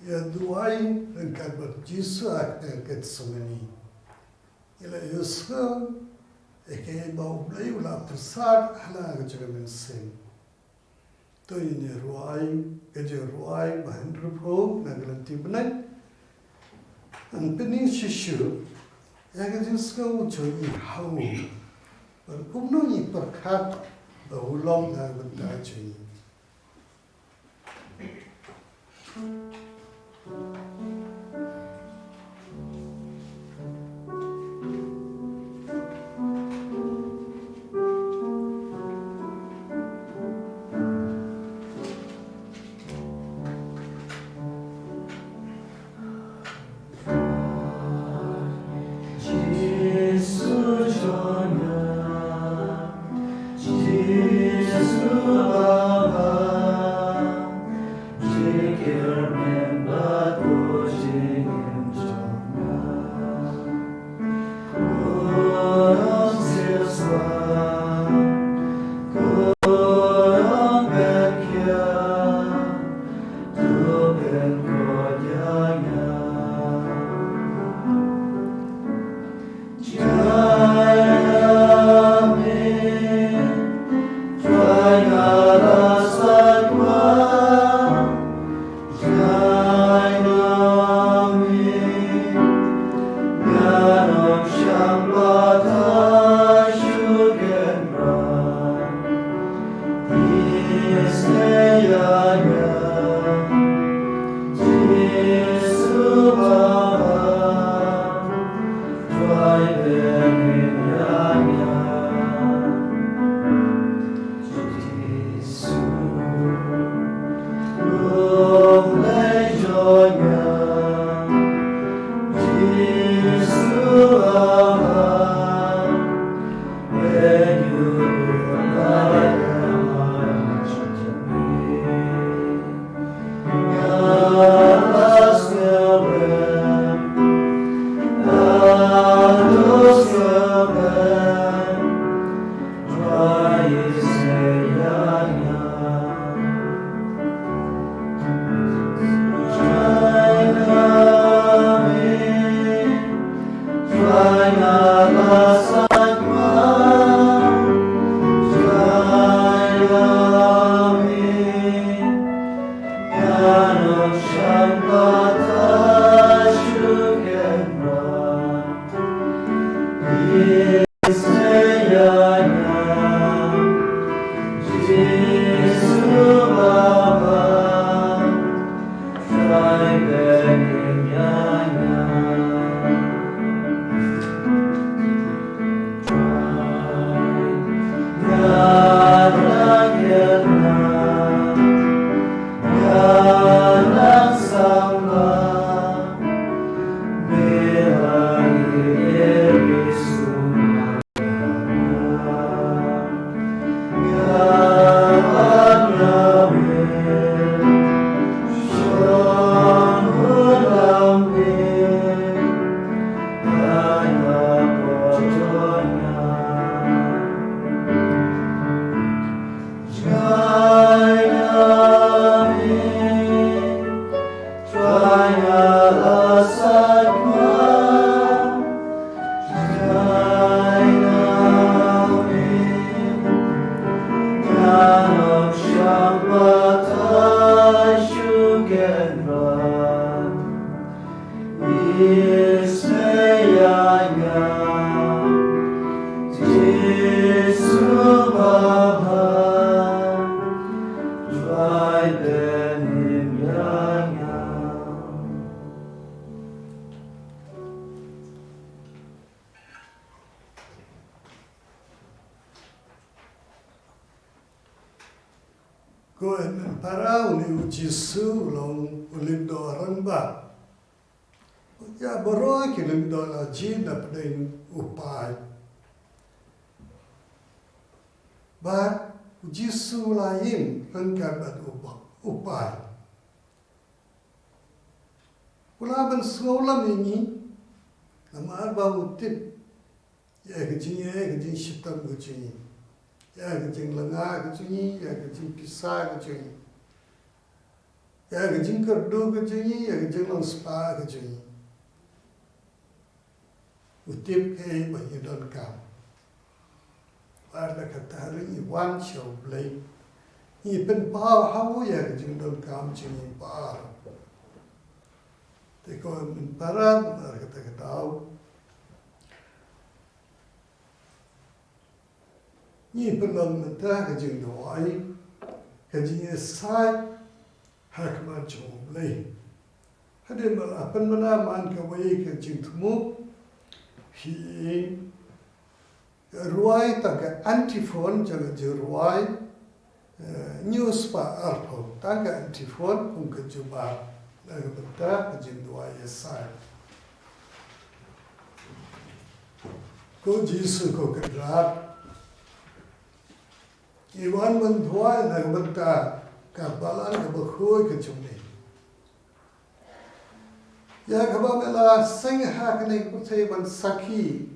ïa ka duwai ryngkat bad Jisu ha ka tnga Gethsemane. Ngi la ïohsngew ïa kaei ba U Blei u la pyrsad ha la ka jong ka mynsiem. To ngin ïa rwai ka jingïaroh ba hynriewphew na ka lynti bneng. Ngan pyni shisha ïa ka jingsngew jong ngi ha u, bad kumno ngi pyrkhat ba u long na ka bynta jong ngi. Ko hynmen para, une u Jisu u long u lyngdoh rangbah. Ïa baroh ki lyngdoh la jied na pdeng u paid. Bad u Jisu u la ïeng ryngkat bad u pa-, u paid. U la pynsngewlem ïa ngi, namar ba u tip ïa ka jing, ïa ka jingshitom ka jong ngi, ïa ka jinglyngngoh ka jong ngi, ïa ka jingpisa ka jong ngi. Ïa ka jingkyrduh ka jong ngi, ïa ka jinglong spah ka jong ngi. U tip kaei ba ngi donkam. Bad la kata ruh ngi wan sha U Blei. Ngi pynpaw ha u ïa ka jingdonkam jong ngi baroh. Te ko mynpaw, namar kata ka daw. Ngi pynlong mynta ka jingduwai, ka jingïasaid, ha khmat jong U Blei. Hadien ba la pynbna man kawei ka jingthmu, phi rwai tang ka antiphon jong ka jingrwai, eh, hynñiew spah arphew, tang ka antiphon kum ka jubab, na ka bynta ka jingduwai ïasaid. Ko Jisu ko Kynrad, ngi wan ban duwai na ka bynta ka balang kaba khuid ka jong me. Ïa kaba me la seng ha kane ka pyrthei ban sakhi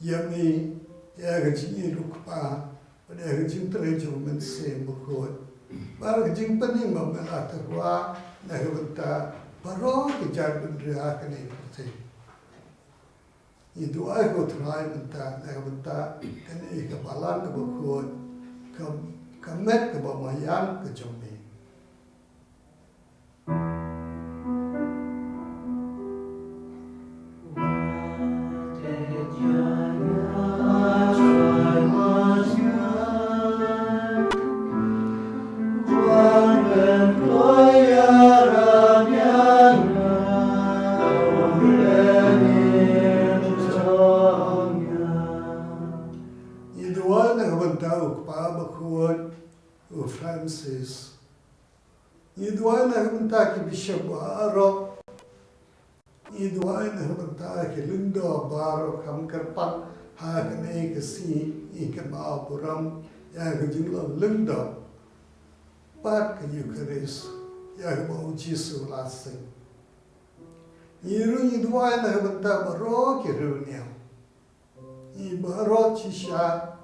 ïa me, ïa ka jingïeit u Kpa bad ïa ka jingtrei jong U Mynsiem Bakhuid, bad ka jingpynim ba me la tyrwa na ka bynta baroh ki jaitbynriew ha kane ka pyrthei. Ngi duwai ko Trai mynta na ka bynta kane ka balang kaba khuid, ka, ka met kaba maïan ka jong me. Ngi duwai na ka bynta u Kpa Bakhuid, u Francis. Ngi duwai na ka bynta ki bishop baroh. Ngi duwai na ka bynta ki lyngdoh baroh, kham kyrpang ha kane ka sngi ngi kynmaw burom ïa ka jinglong lyngdoh bad ka Eukharist, ïa kaba U Jisu u la seng. Ngi ruh ngi duwai na ka bynta baroh ki riewniam. Ngi baroh shisha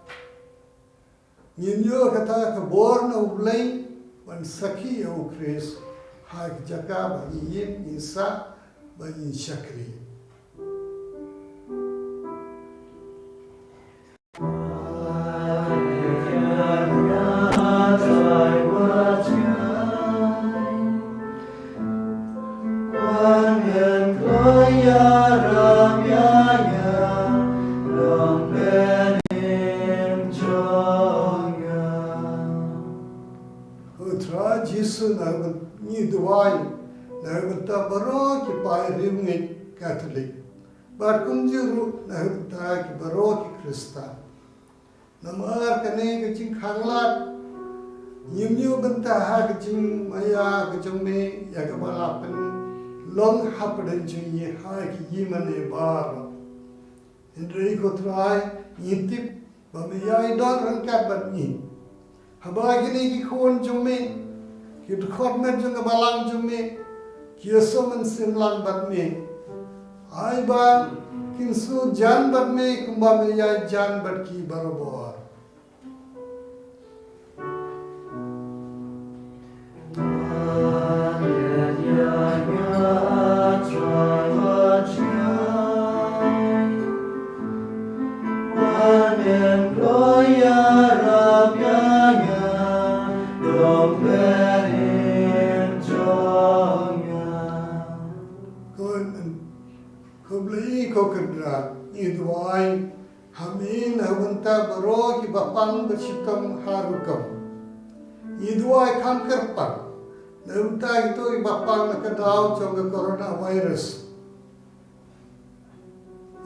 ngin ïoh kata ka bor na U Blei ban sakhi ïa U Khrist ha ka jaka ba ngi im, ngi sah bad ngi shakri. Ko Trai Jisu, na ka byn-, ngi duwai na ka bynta baroh ki paid riewngeit Katholik, bad kumjuh ruh na ka bynta ki baroh ki Khristan. Namar kane ka jingkhanglad, ngim ïoh bynta ha ka jingmaïa ka jong me, ïa kaba la pynlong hapdeng jong ngi ha ki ïingmane baroh. Hynrei ko Trai, ngi tip ba me ïai don ryngkat bad ngi. Haba kine ki khun jong me ki dkhot met jong ka balang jong me ki ïasnoh mynsiem lang bad me, ai ba kin shu jan bad me kumba me ïai jan bad ki barabor. Khublei ko Kynrad, ngi duwai ha me na ka bynta baroh ki bapang bashitom ha rukom. Ngi duwai kham kyrpang na ka bynta kito ki bapang na ka daw jong ka coronavirus.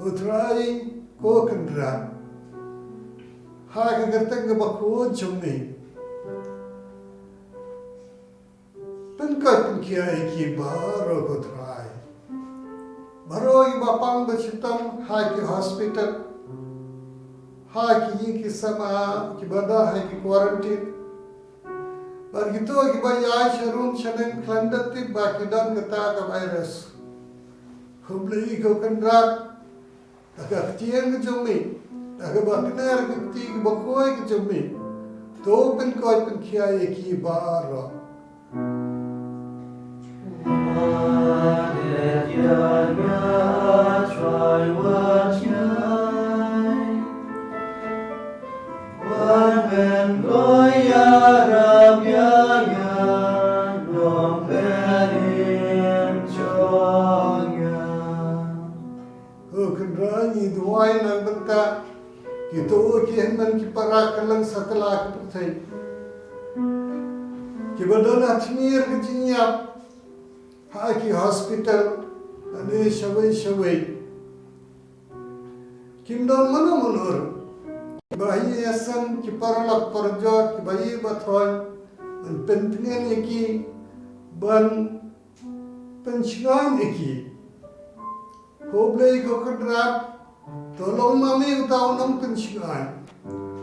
Ko Trai ko Kynrad, ha ka kyrteng kaba khuid jong me, pynkoit pynkhia ïa ki baroh ko Trai. Baroh ki bapang bashitom ha ki hospital, ha ki ïing ki samla, kiba don ha ki quarantine, bad kito kiba ïaid sharum shaneng khlem da tip ba ki don kata ka virus. Khublei ko Kynrad, da ka ktien ka jong me, da kaba kner ka kti kaba khuid ka jong me, to pynkoit pynkhia ïa ki baroh. Wai na ka bynta kito ki hynmen ki para kylleng satlak ka pyrthei kiba don ha tmier ka jingïap ha ki hospital lane shawei shawei. Kim don mano mano ruh kiba ïaseng, ki paralok parajor, kiba ïeit ba thoh, ban pyntngen ïa ki, ban pynshngaiñ ïa ki. Ko Blei ko Kynrad, to long ma me uta u nongpynshngaiñ,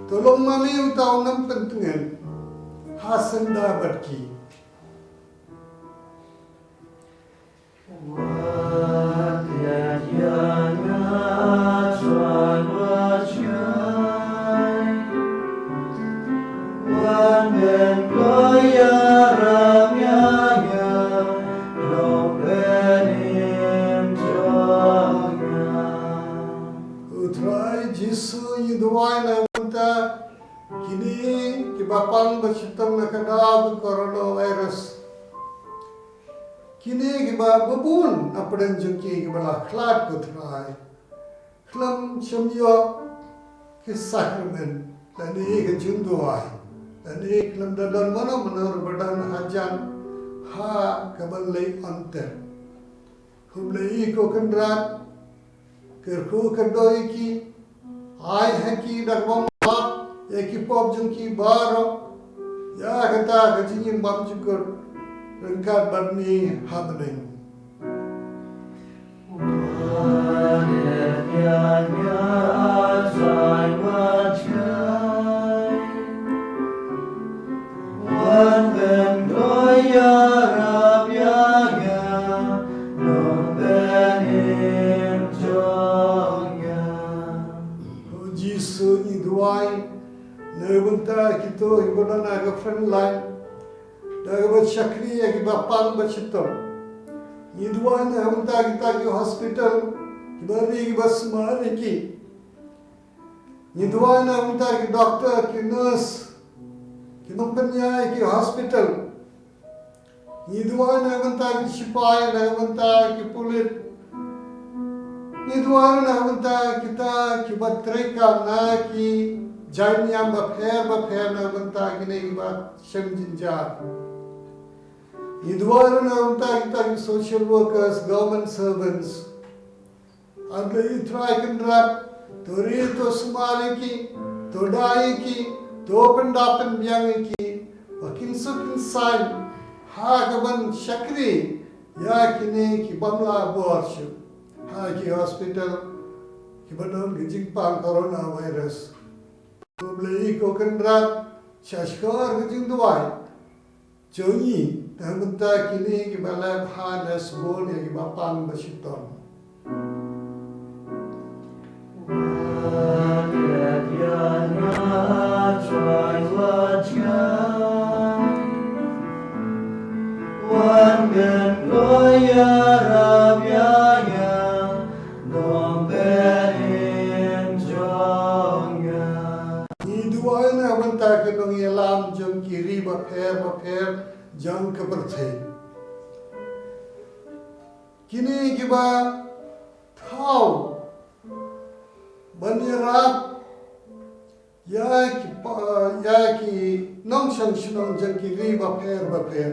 to long ma me uta u nongpyntngen. Ha sngewbha bad ki. U Trai Jisu, ngi duwai na ka bynta kine kiba pang ba shitom na ka daw ka coronavirus. Kine kiba bun na pdeng jong ki kiba la khlad, ko Trai. Khlem shym ïoh ki sakramen lane ka jingduwai, lane khlem da don mano mano ruh ba don hajan ha kaba leit ynda. Ko Blei ko Kynrad, kyrkhu kyrdoh ïa ki, ai ha ki da kaba map ïa ki pop jong ki baroh, ïa kata ka jingim bymjukut ryngkat bad me ha bneng. Ko Jisu, ngi duwai na ka bynta kito kiba don ha ka front line, da kaba shakri ïa kiba pang ba shitom. Ngi duwai na ka bynta kita ki hospital, kiba ri kiba sumar ïa ki. Ngi duwai na ka bynta ki doktor, ki nurse, ki nongpynïaid ki hospital. Ngi duwai na ka bynta ki sipai, na ka bynta ki pulit. Ngi duwai na ka bynta kita kiba treikam na ki jait niam bapher bapher, na ka bynta kine kiba shem jynjar. Ngi duwai na ka bynta kita ki social workers, government servants. A Blei Trai Kynrad, to ri to sumar ïa ki, to da ïa ki, to pynda pynbiang ïa ki, ba kin suk kin saiñ ha kaban shakri ïa kine ki bym lah bor shuh ha ki hospital kiba don ka jingpang coronavirus. Ko Blei ko Kynrad, sha shkor ka jingduwai jong ngi na ka bynta kine kiba leh bha ne sbun ïa kiba pang ba shitom. Ngi duwai na ka bynta ki nongïalam jong ki ri bapher bapher jong ka pyrthei. Kine kiba thaw ban ïarap ïa ki pa, ïa ki nongshong shnong jong ki ri bapher bapher.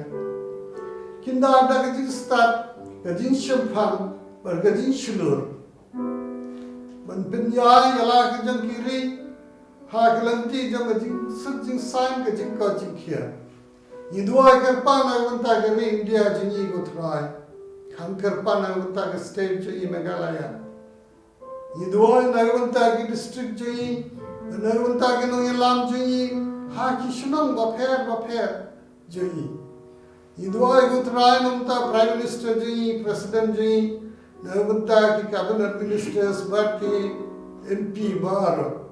Kin da da ka jingstad, ka jingshemphang bad ka jingshlur ban pynïaid ïa la ka jong ki ri ha ka lynti jong ka jingsuk jingsaiñ, ka jingkoit jingkhiah. Ngi duwai kyrpang na ka bynta ka ri India jong ngi, ko Trai. Kham kyrpang na ka bynta ka state jong ngi Meghalaya. Ngi duwai na ka bynta ki district jong ngi, na ka bynta ki nongïalam jong ngi ha ki shnong bapher bapher jong ngi. Ngi duwai, ko Trai, na ka bynta Prime Minister jong ngi, President jong ngi, na ka bynta ki Cabinet Ministers bad ki M P baroh.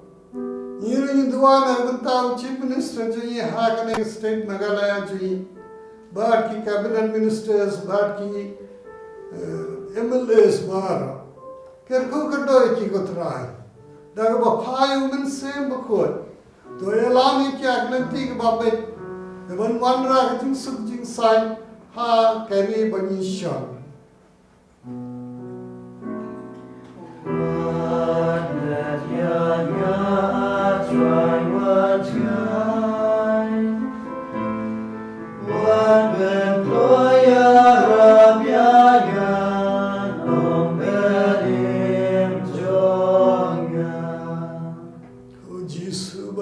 Ngi ruh ngi duwai na ka bynta u Chief Minister jong ngi ha kane ka state Meghalaya jong ngi, bad ki Cabinet Ministers bad ki, eh, M L As baroh. Kyrkhu kyrdoh ïa ki, ko Trai, da kaba phai u Mynsiem Bakhuid. To ïalam ïa ki ha ka lynti kaba beit, kaban wanrah ka jingsuk jingsaiñ ha ka ri ba ngi shong.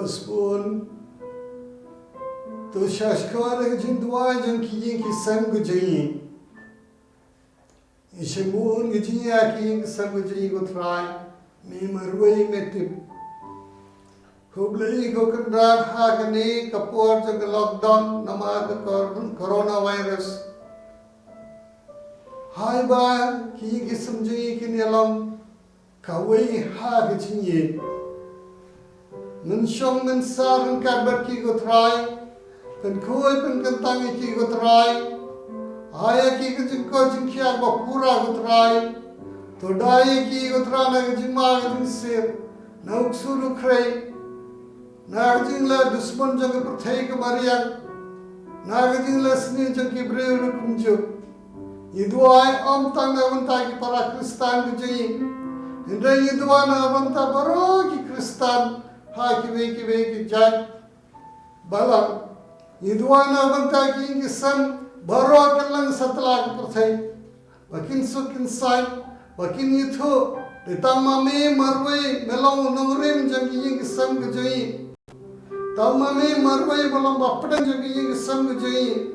Spoon. To sha shkor ka jingduwai jong ki ïing ki sem ka jong ngi. Ngi shim bun ka jingïa ki ïing ki sem ka jong ngi ko Trai. Me marwei me tip. Khublei ko Kynrad ha kane ka por jong ka lockdown namar ka cor-, coronavirus. Haba ki ïing ki sem jong ngi kin ïa long kawei ha ka jingïeit. Mynshong mynsar ryngkat bad ki ko Trai. Pynkhuid pynkyntang ïa ki ko Trai. Ai ïa ki ka jingkoit jingkhiah ba pura ko Trai. To dei ïa ki ko Trai na ka jingma ka jingsir, na u ksu u khrei, na ka jingleh dusmon jong ka pyrthei ka mariang, na ka jingleh sniew jong ki briew ruh kumjuh. Ngi duwai ym tang na ka bynta ki para Khristan ka jong ngi, hynrei ngi duwai na ka bynta baroh ki Khristan ha kiwei kiwei ki jait balang. Ngi duwai na ka bynta ki ïing ki sem baroh kylleng satlak ka pyrthei, ba kin suk kin saiñ, ba kin ïathuh. Te tang ma me marwei me long u nongrim jong ki ïing ki sem ka jong ngi. Tang ma me marwei me long ba pdeng jong ki ïing ki sem ka jong ngi.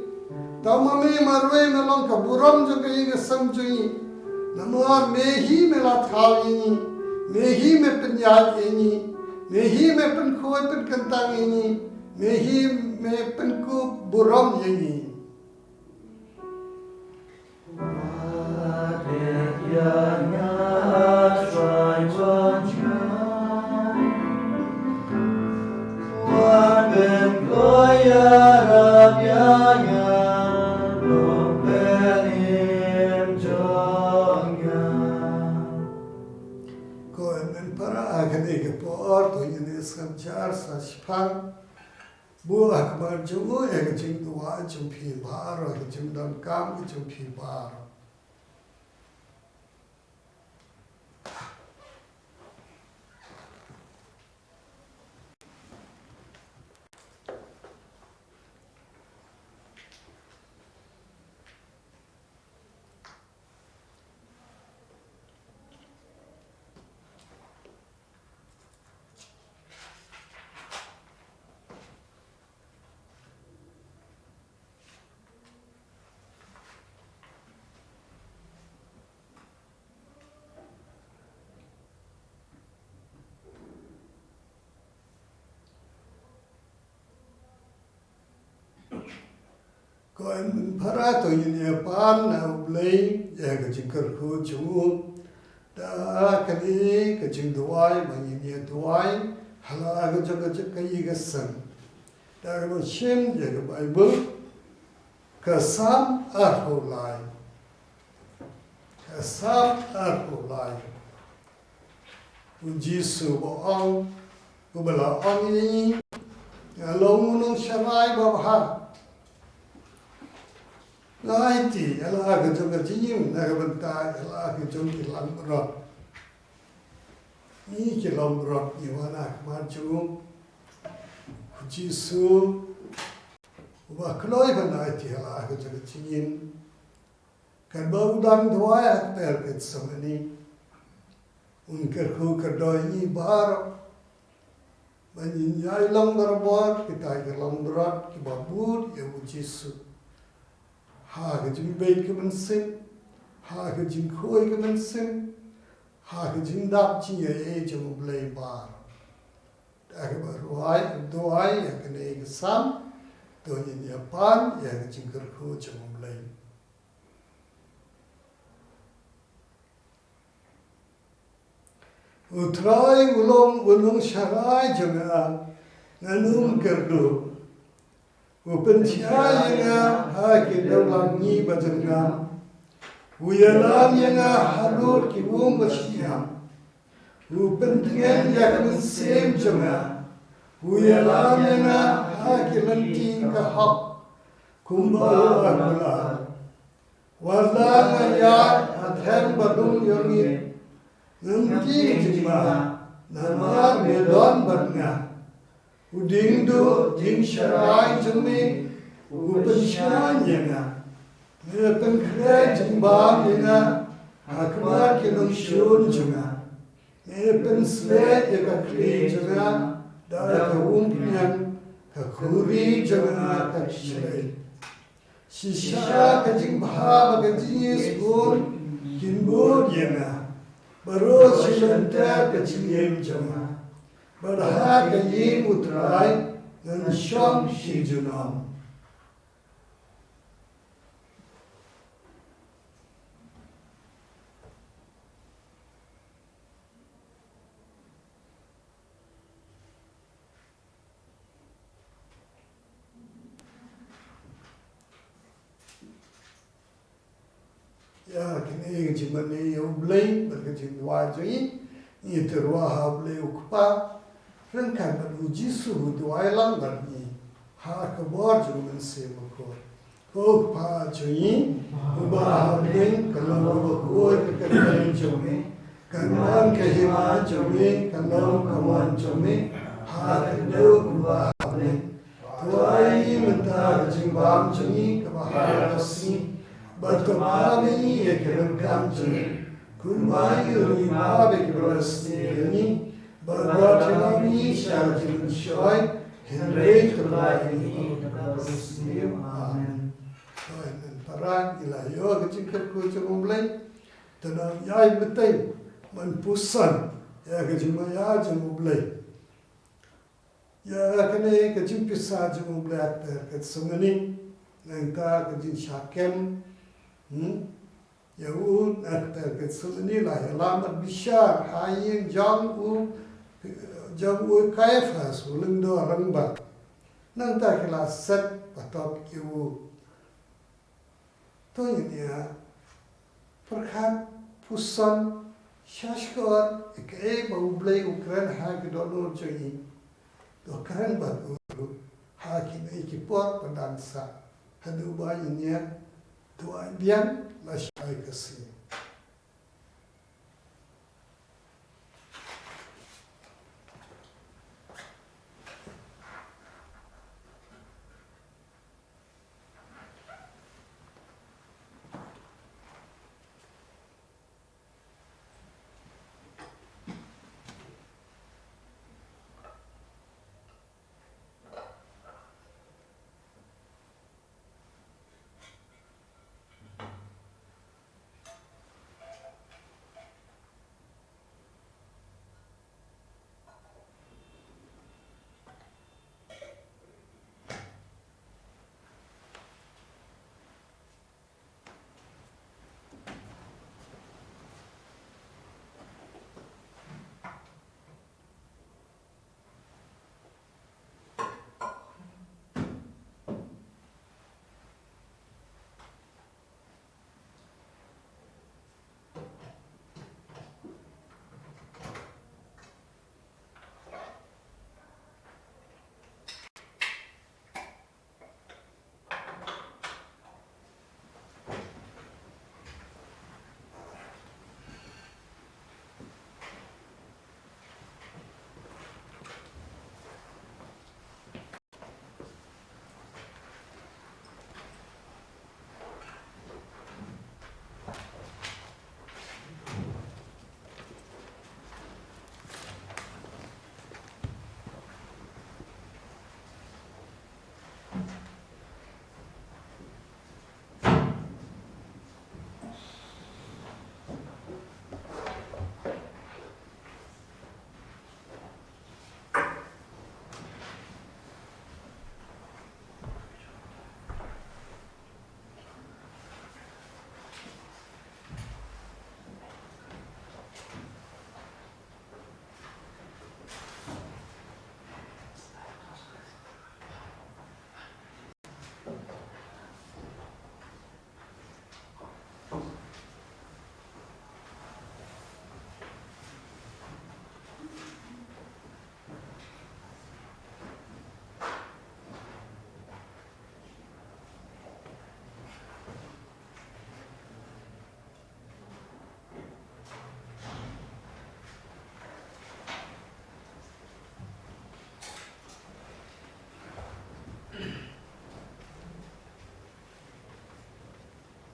Tang ma me marwei me long ka burom jong ki ïing ki sem jong ngi. Namar me hi me la thaw ïa ngi, me hi me pynïaid ïa ngi, me hi me pynkhuid pynkyntang ïa ngi, me hi me pynkup burom ïa ngi. Ko en men para a kane ka por to ngin ïa skhem jar sa shiphang. Bun ha khmat jong u ïa ka jingduwai jong phi baroh, ka jingdonkam ka jong phi baroh. Ko en para to ngin ïa pan na U Blei ïa ka jingkyrkhu jong u. Da kane ka jingduwai ba ngin ïa duwai ha la ka jong ka jaka ïing ka sem. Da kaba shim ïa ka Baibl, ka Salm arphew lai. Ka Salm arphew lai. U Jisu ba ong, uba la ong ïa ngi, nga long u nongsharai babha. Nga aiti ïa la ka jong ka jingim na ka bynta ïa la ka jong ki langbrot. Ngi ki langbrot ngi wan ha khmat jong u. U Jisu uba kloi ban aiti ïa la ka jong ka jingim. Katba u dang duwai ha ka kper Gethsemane, un kyrkhu kyrdoh ïa ngi baroh ba ngin ïai long barabor kita ki langbrot kiba bud ïa u Jisu. Ha ka jingbeit ka mynsiem, ha ka jingkhuid ka mynsiem, ha ka jingdap jingïaei jong U Blei baroh. Da kaba duwai, duwai ïa kane ka Salm, to ngin ïa pan ïa ka jingkyrkhu jong U Blei. U Trai u long u nongsharai jong nga, ngan ym kyrduh. U pynshai ïa nga ha ki dewlam ngi ba jyrngam. U ïalam ïa nga harud ki wung ba shaniah. U pyntngen ïa ka mynsiem jong nga. U ïalam ïa nga ha ki lynti ka hok. Kumba u la kular. Wat la nga ïaid ha theng ba dum ïongit, ngam kiew jingma, namar me don bad nga. U diengduh dieng sharai jong me u pynshai ïa nga. Me pynkhreh jingbam ïa nga ha khmat ki nongshun jong nga. Me pynshlei ïa ka khlieh jong nga da ka umphniang, ka khuri jong nga ka shlei. Shisha ka jingbha bad ka jingïeit bun kin bud ïa nga, baroh shi lynter ka jingim jong nga. Bad ha ka ïing U Trai ngan shong shi junom. Ïa kane ka jingmane ïa U Blei bad ka jingduwai jong ngi, ngi tyrwa ha U Blei U Kpa ryngkat bad U Jisu u duwai lang bad ngi ha ka bor jong U Mynsiem Bakhuid. Ko Kpa jong ngi uba ha bneng, kan long kaba khuid ka kyrteng jong me, kan wan ka hima jong me, kan long ka mon jong me ha ka kyrteng uba ha bneng. To ai mynta ka jingbam jong ngi kaba ha ka sngi, bad to ai ïa ngi ïa ka ryngkat jong ngi, kumba ngi ruh ngi map ïa kiba la sniew ïa ngi, bad wat ïalam ngi sha ka jingpynshoi, hynrei to ai ïa ngi na ka sngi. Amen. Amen. Para ngi la ïoh ka jingkyrkhu jong U Blei. Te nang ïai bteng ban puson ïa ka jingmaïa jong U Blei. Ïa kane ka jingpisa jong U Blei ha ka pyrkhat Gethsemane, nangta ka jingshah kem, hmm? Ïa u ha ka pyrkhat Gethsemane la ïalam bad bishar ha ïing jong u, jong u Kaiaphas u lyngdoh rangbah. Nangta ki la set patok ïa u. To ngin ïa pyrkhat puson shashkor ïa kaei ba U Blei u kren ha ki dohnud jong ngi. To kren bad u ruh ha kine ki por ba dang sah. Haduh ba ngin ïa duwai biang lashai ka sngi.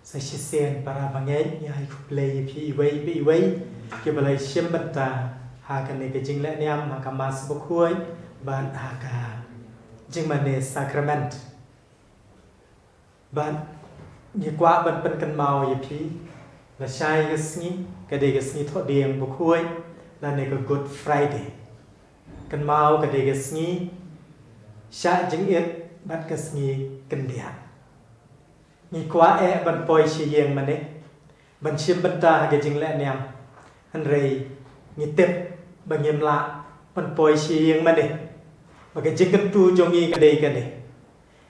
Sa shisien para bangeit, ngi ai khublei ïa phi iwei pa iwei kiba la shim bynta ha kane ka jingleh niam ha ka Mass bakhuid. Bad ha ka jingmane sakrament. Bad ngi kwah ban pynkynmaw ïa phi, lashai ka sngi ka dei ka sngi Thohdieng Bakhuid lane ka Good Friday. Kynmaw ka dei ka sngi shah jingit bad ka sngi khyndiat. Ngi kwah eh ban poi sha ïing mane ban shim bynta ha ka jingleh niam. Hynrei ngi tip ba ngim lah ban poi sha ïing mane. Ba ka jingkyntu jong ngi ka dei kane.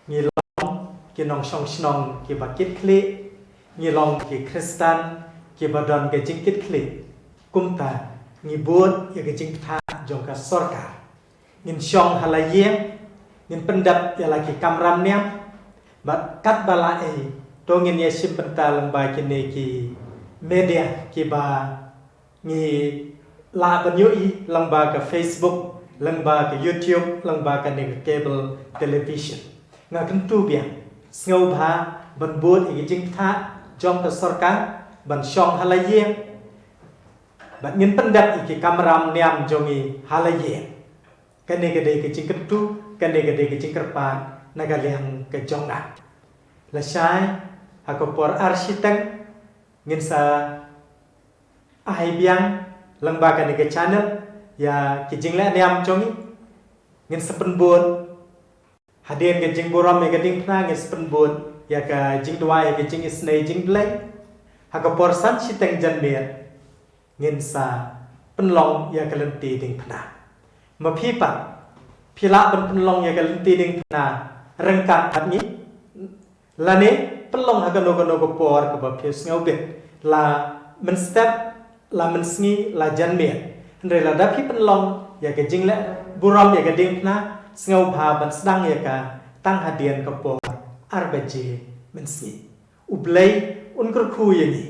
Ngi long ki nongshong shnong kiba kitkhlieh, ngi long ki Khristan kiba don ka jingkitkhlieh. Kumta ngi bud ïa ka jingpynthah jong ka sorkar. Ngin shong ha la ïing, ngin pyndep ïa la ki kamram niam. Bad katba lah ei, to ngin ïa shim bynta lyngba kine ki media kiba ngi lah ban ïohi, lyngba ka Facebook, lyngba ka YouTube, lyngba kane ka cable television. Nga kyntu biang, sngewbha ban bud ïa ka jingpynthah jong ka sorkar ban shong ha la ïing. Bad ngin pyndep ïa ki kamram niam jong ngi ha la ïing. Kane ka dei ka jingkyntu, kane ka dei ka jingkyrpad na ka liang ka jong nga. Lashai ha ka por ar shiteng ngin sa ai biang lyngba kane ka channel ïa ki jingleh niam jong ngi. Ngin sa pynbud hadien ka jingburom ïa ka diengphna, ngin sa pynbud ïa ka jingduwai ïa ka jingisynei jong U Blei. Ha ka por san shiteng janmiet ngin sa pynlong ïa ka lynti diengphna. Ma phi pat, phi lah ban pynlong ïa ka lynti diengphna ryngkat bad ngi? Lane pynlong ha kano kano ka por kaba phi sngewbit, la mynstep, la mynsngi, la janmiet. Hynrei lada phi pynlong ïa ka jingleh burom ïa ka diengphna, sngewbha ban sdang ïa ka tang hadien ka por ar baje mynsngi. U Blei un kyrkhu ïa ngi.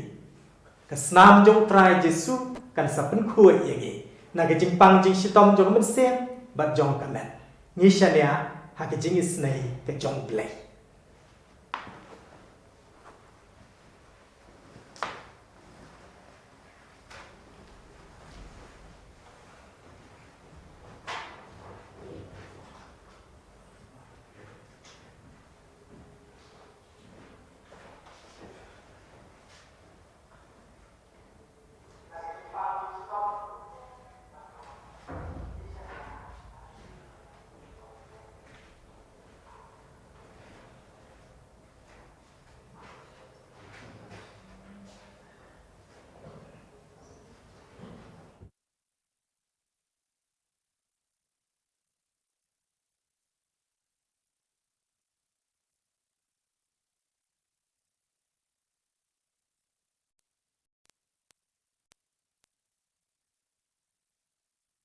Ka snam jong U Trai Jisu kan sa pynkhuid ïa ngi na ka jingpang jingshitom jong ka mynsiem bad jong ka met. Ngi shaniah ha ka jingisynei ka jong U Blei.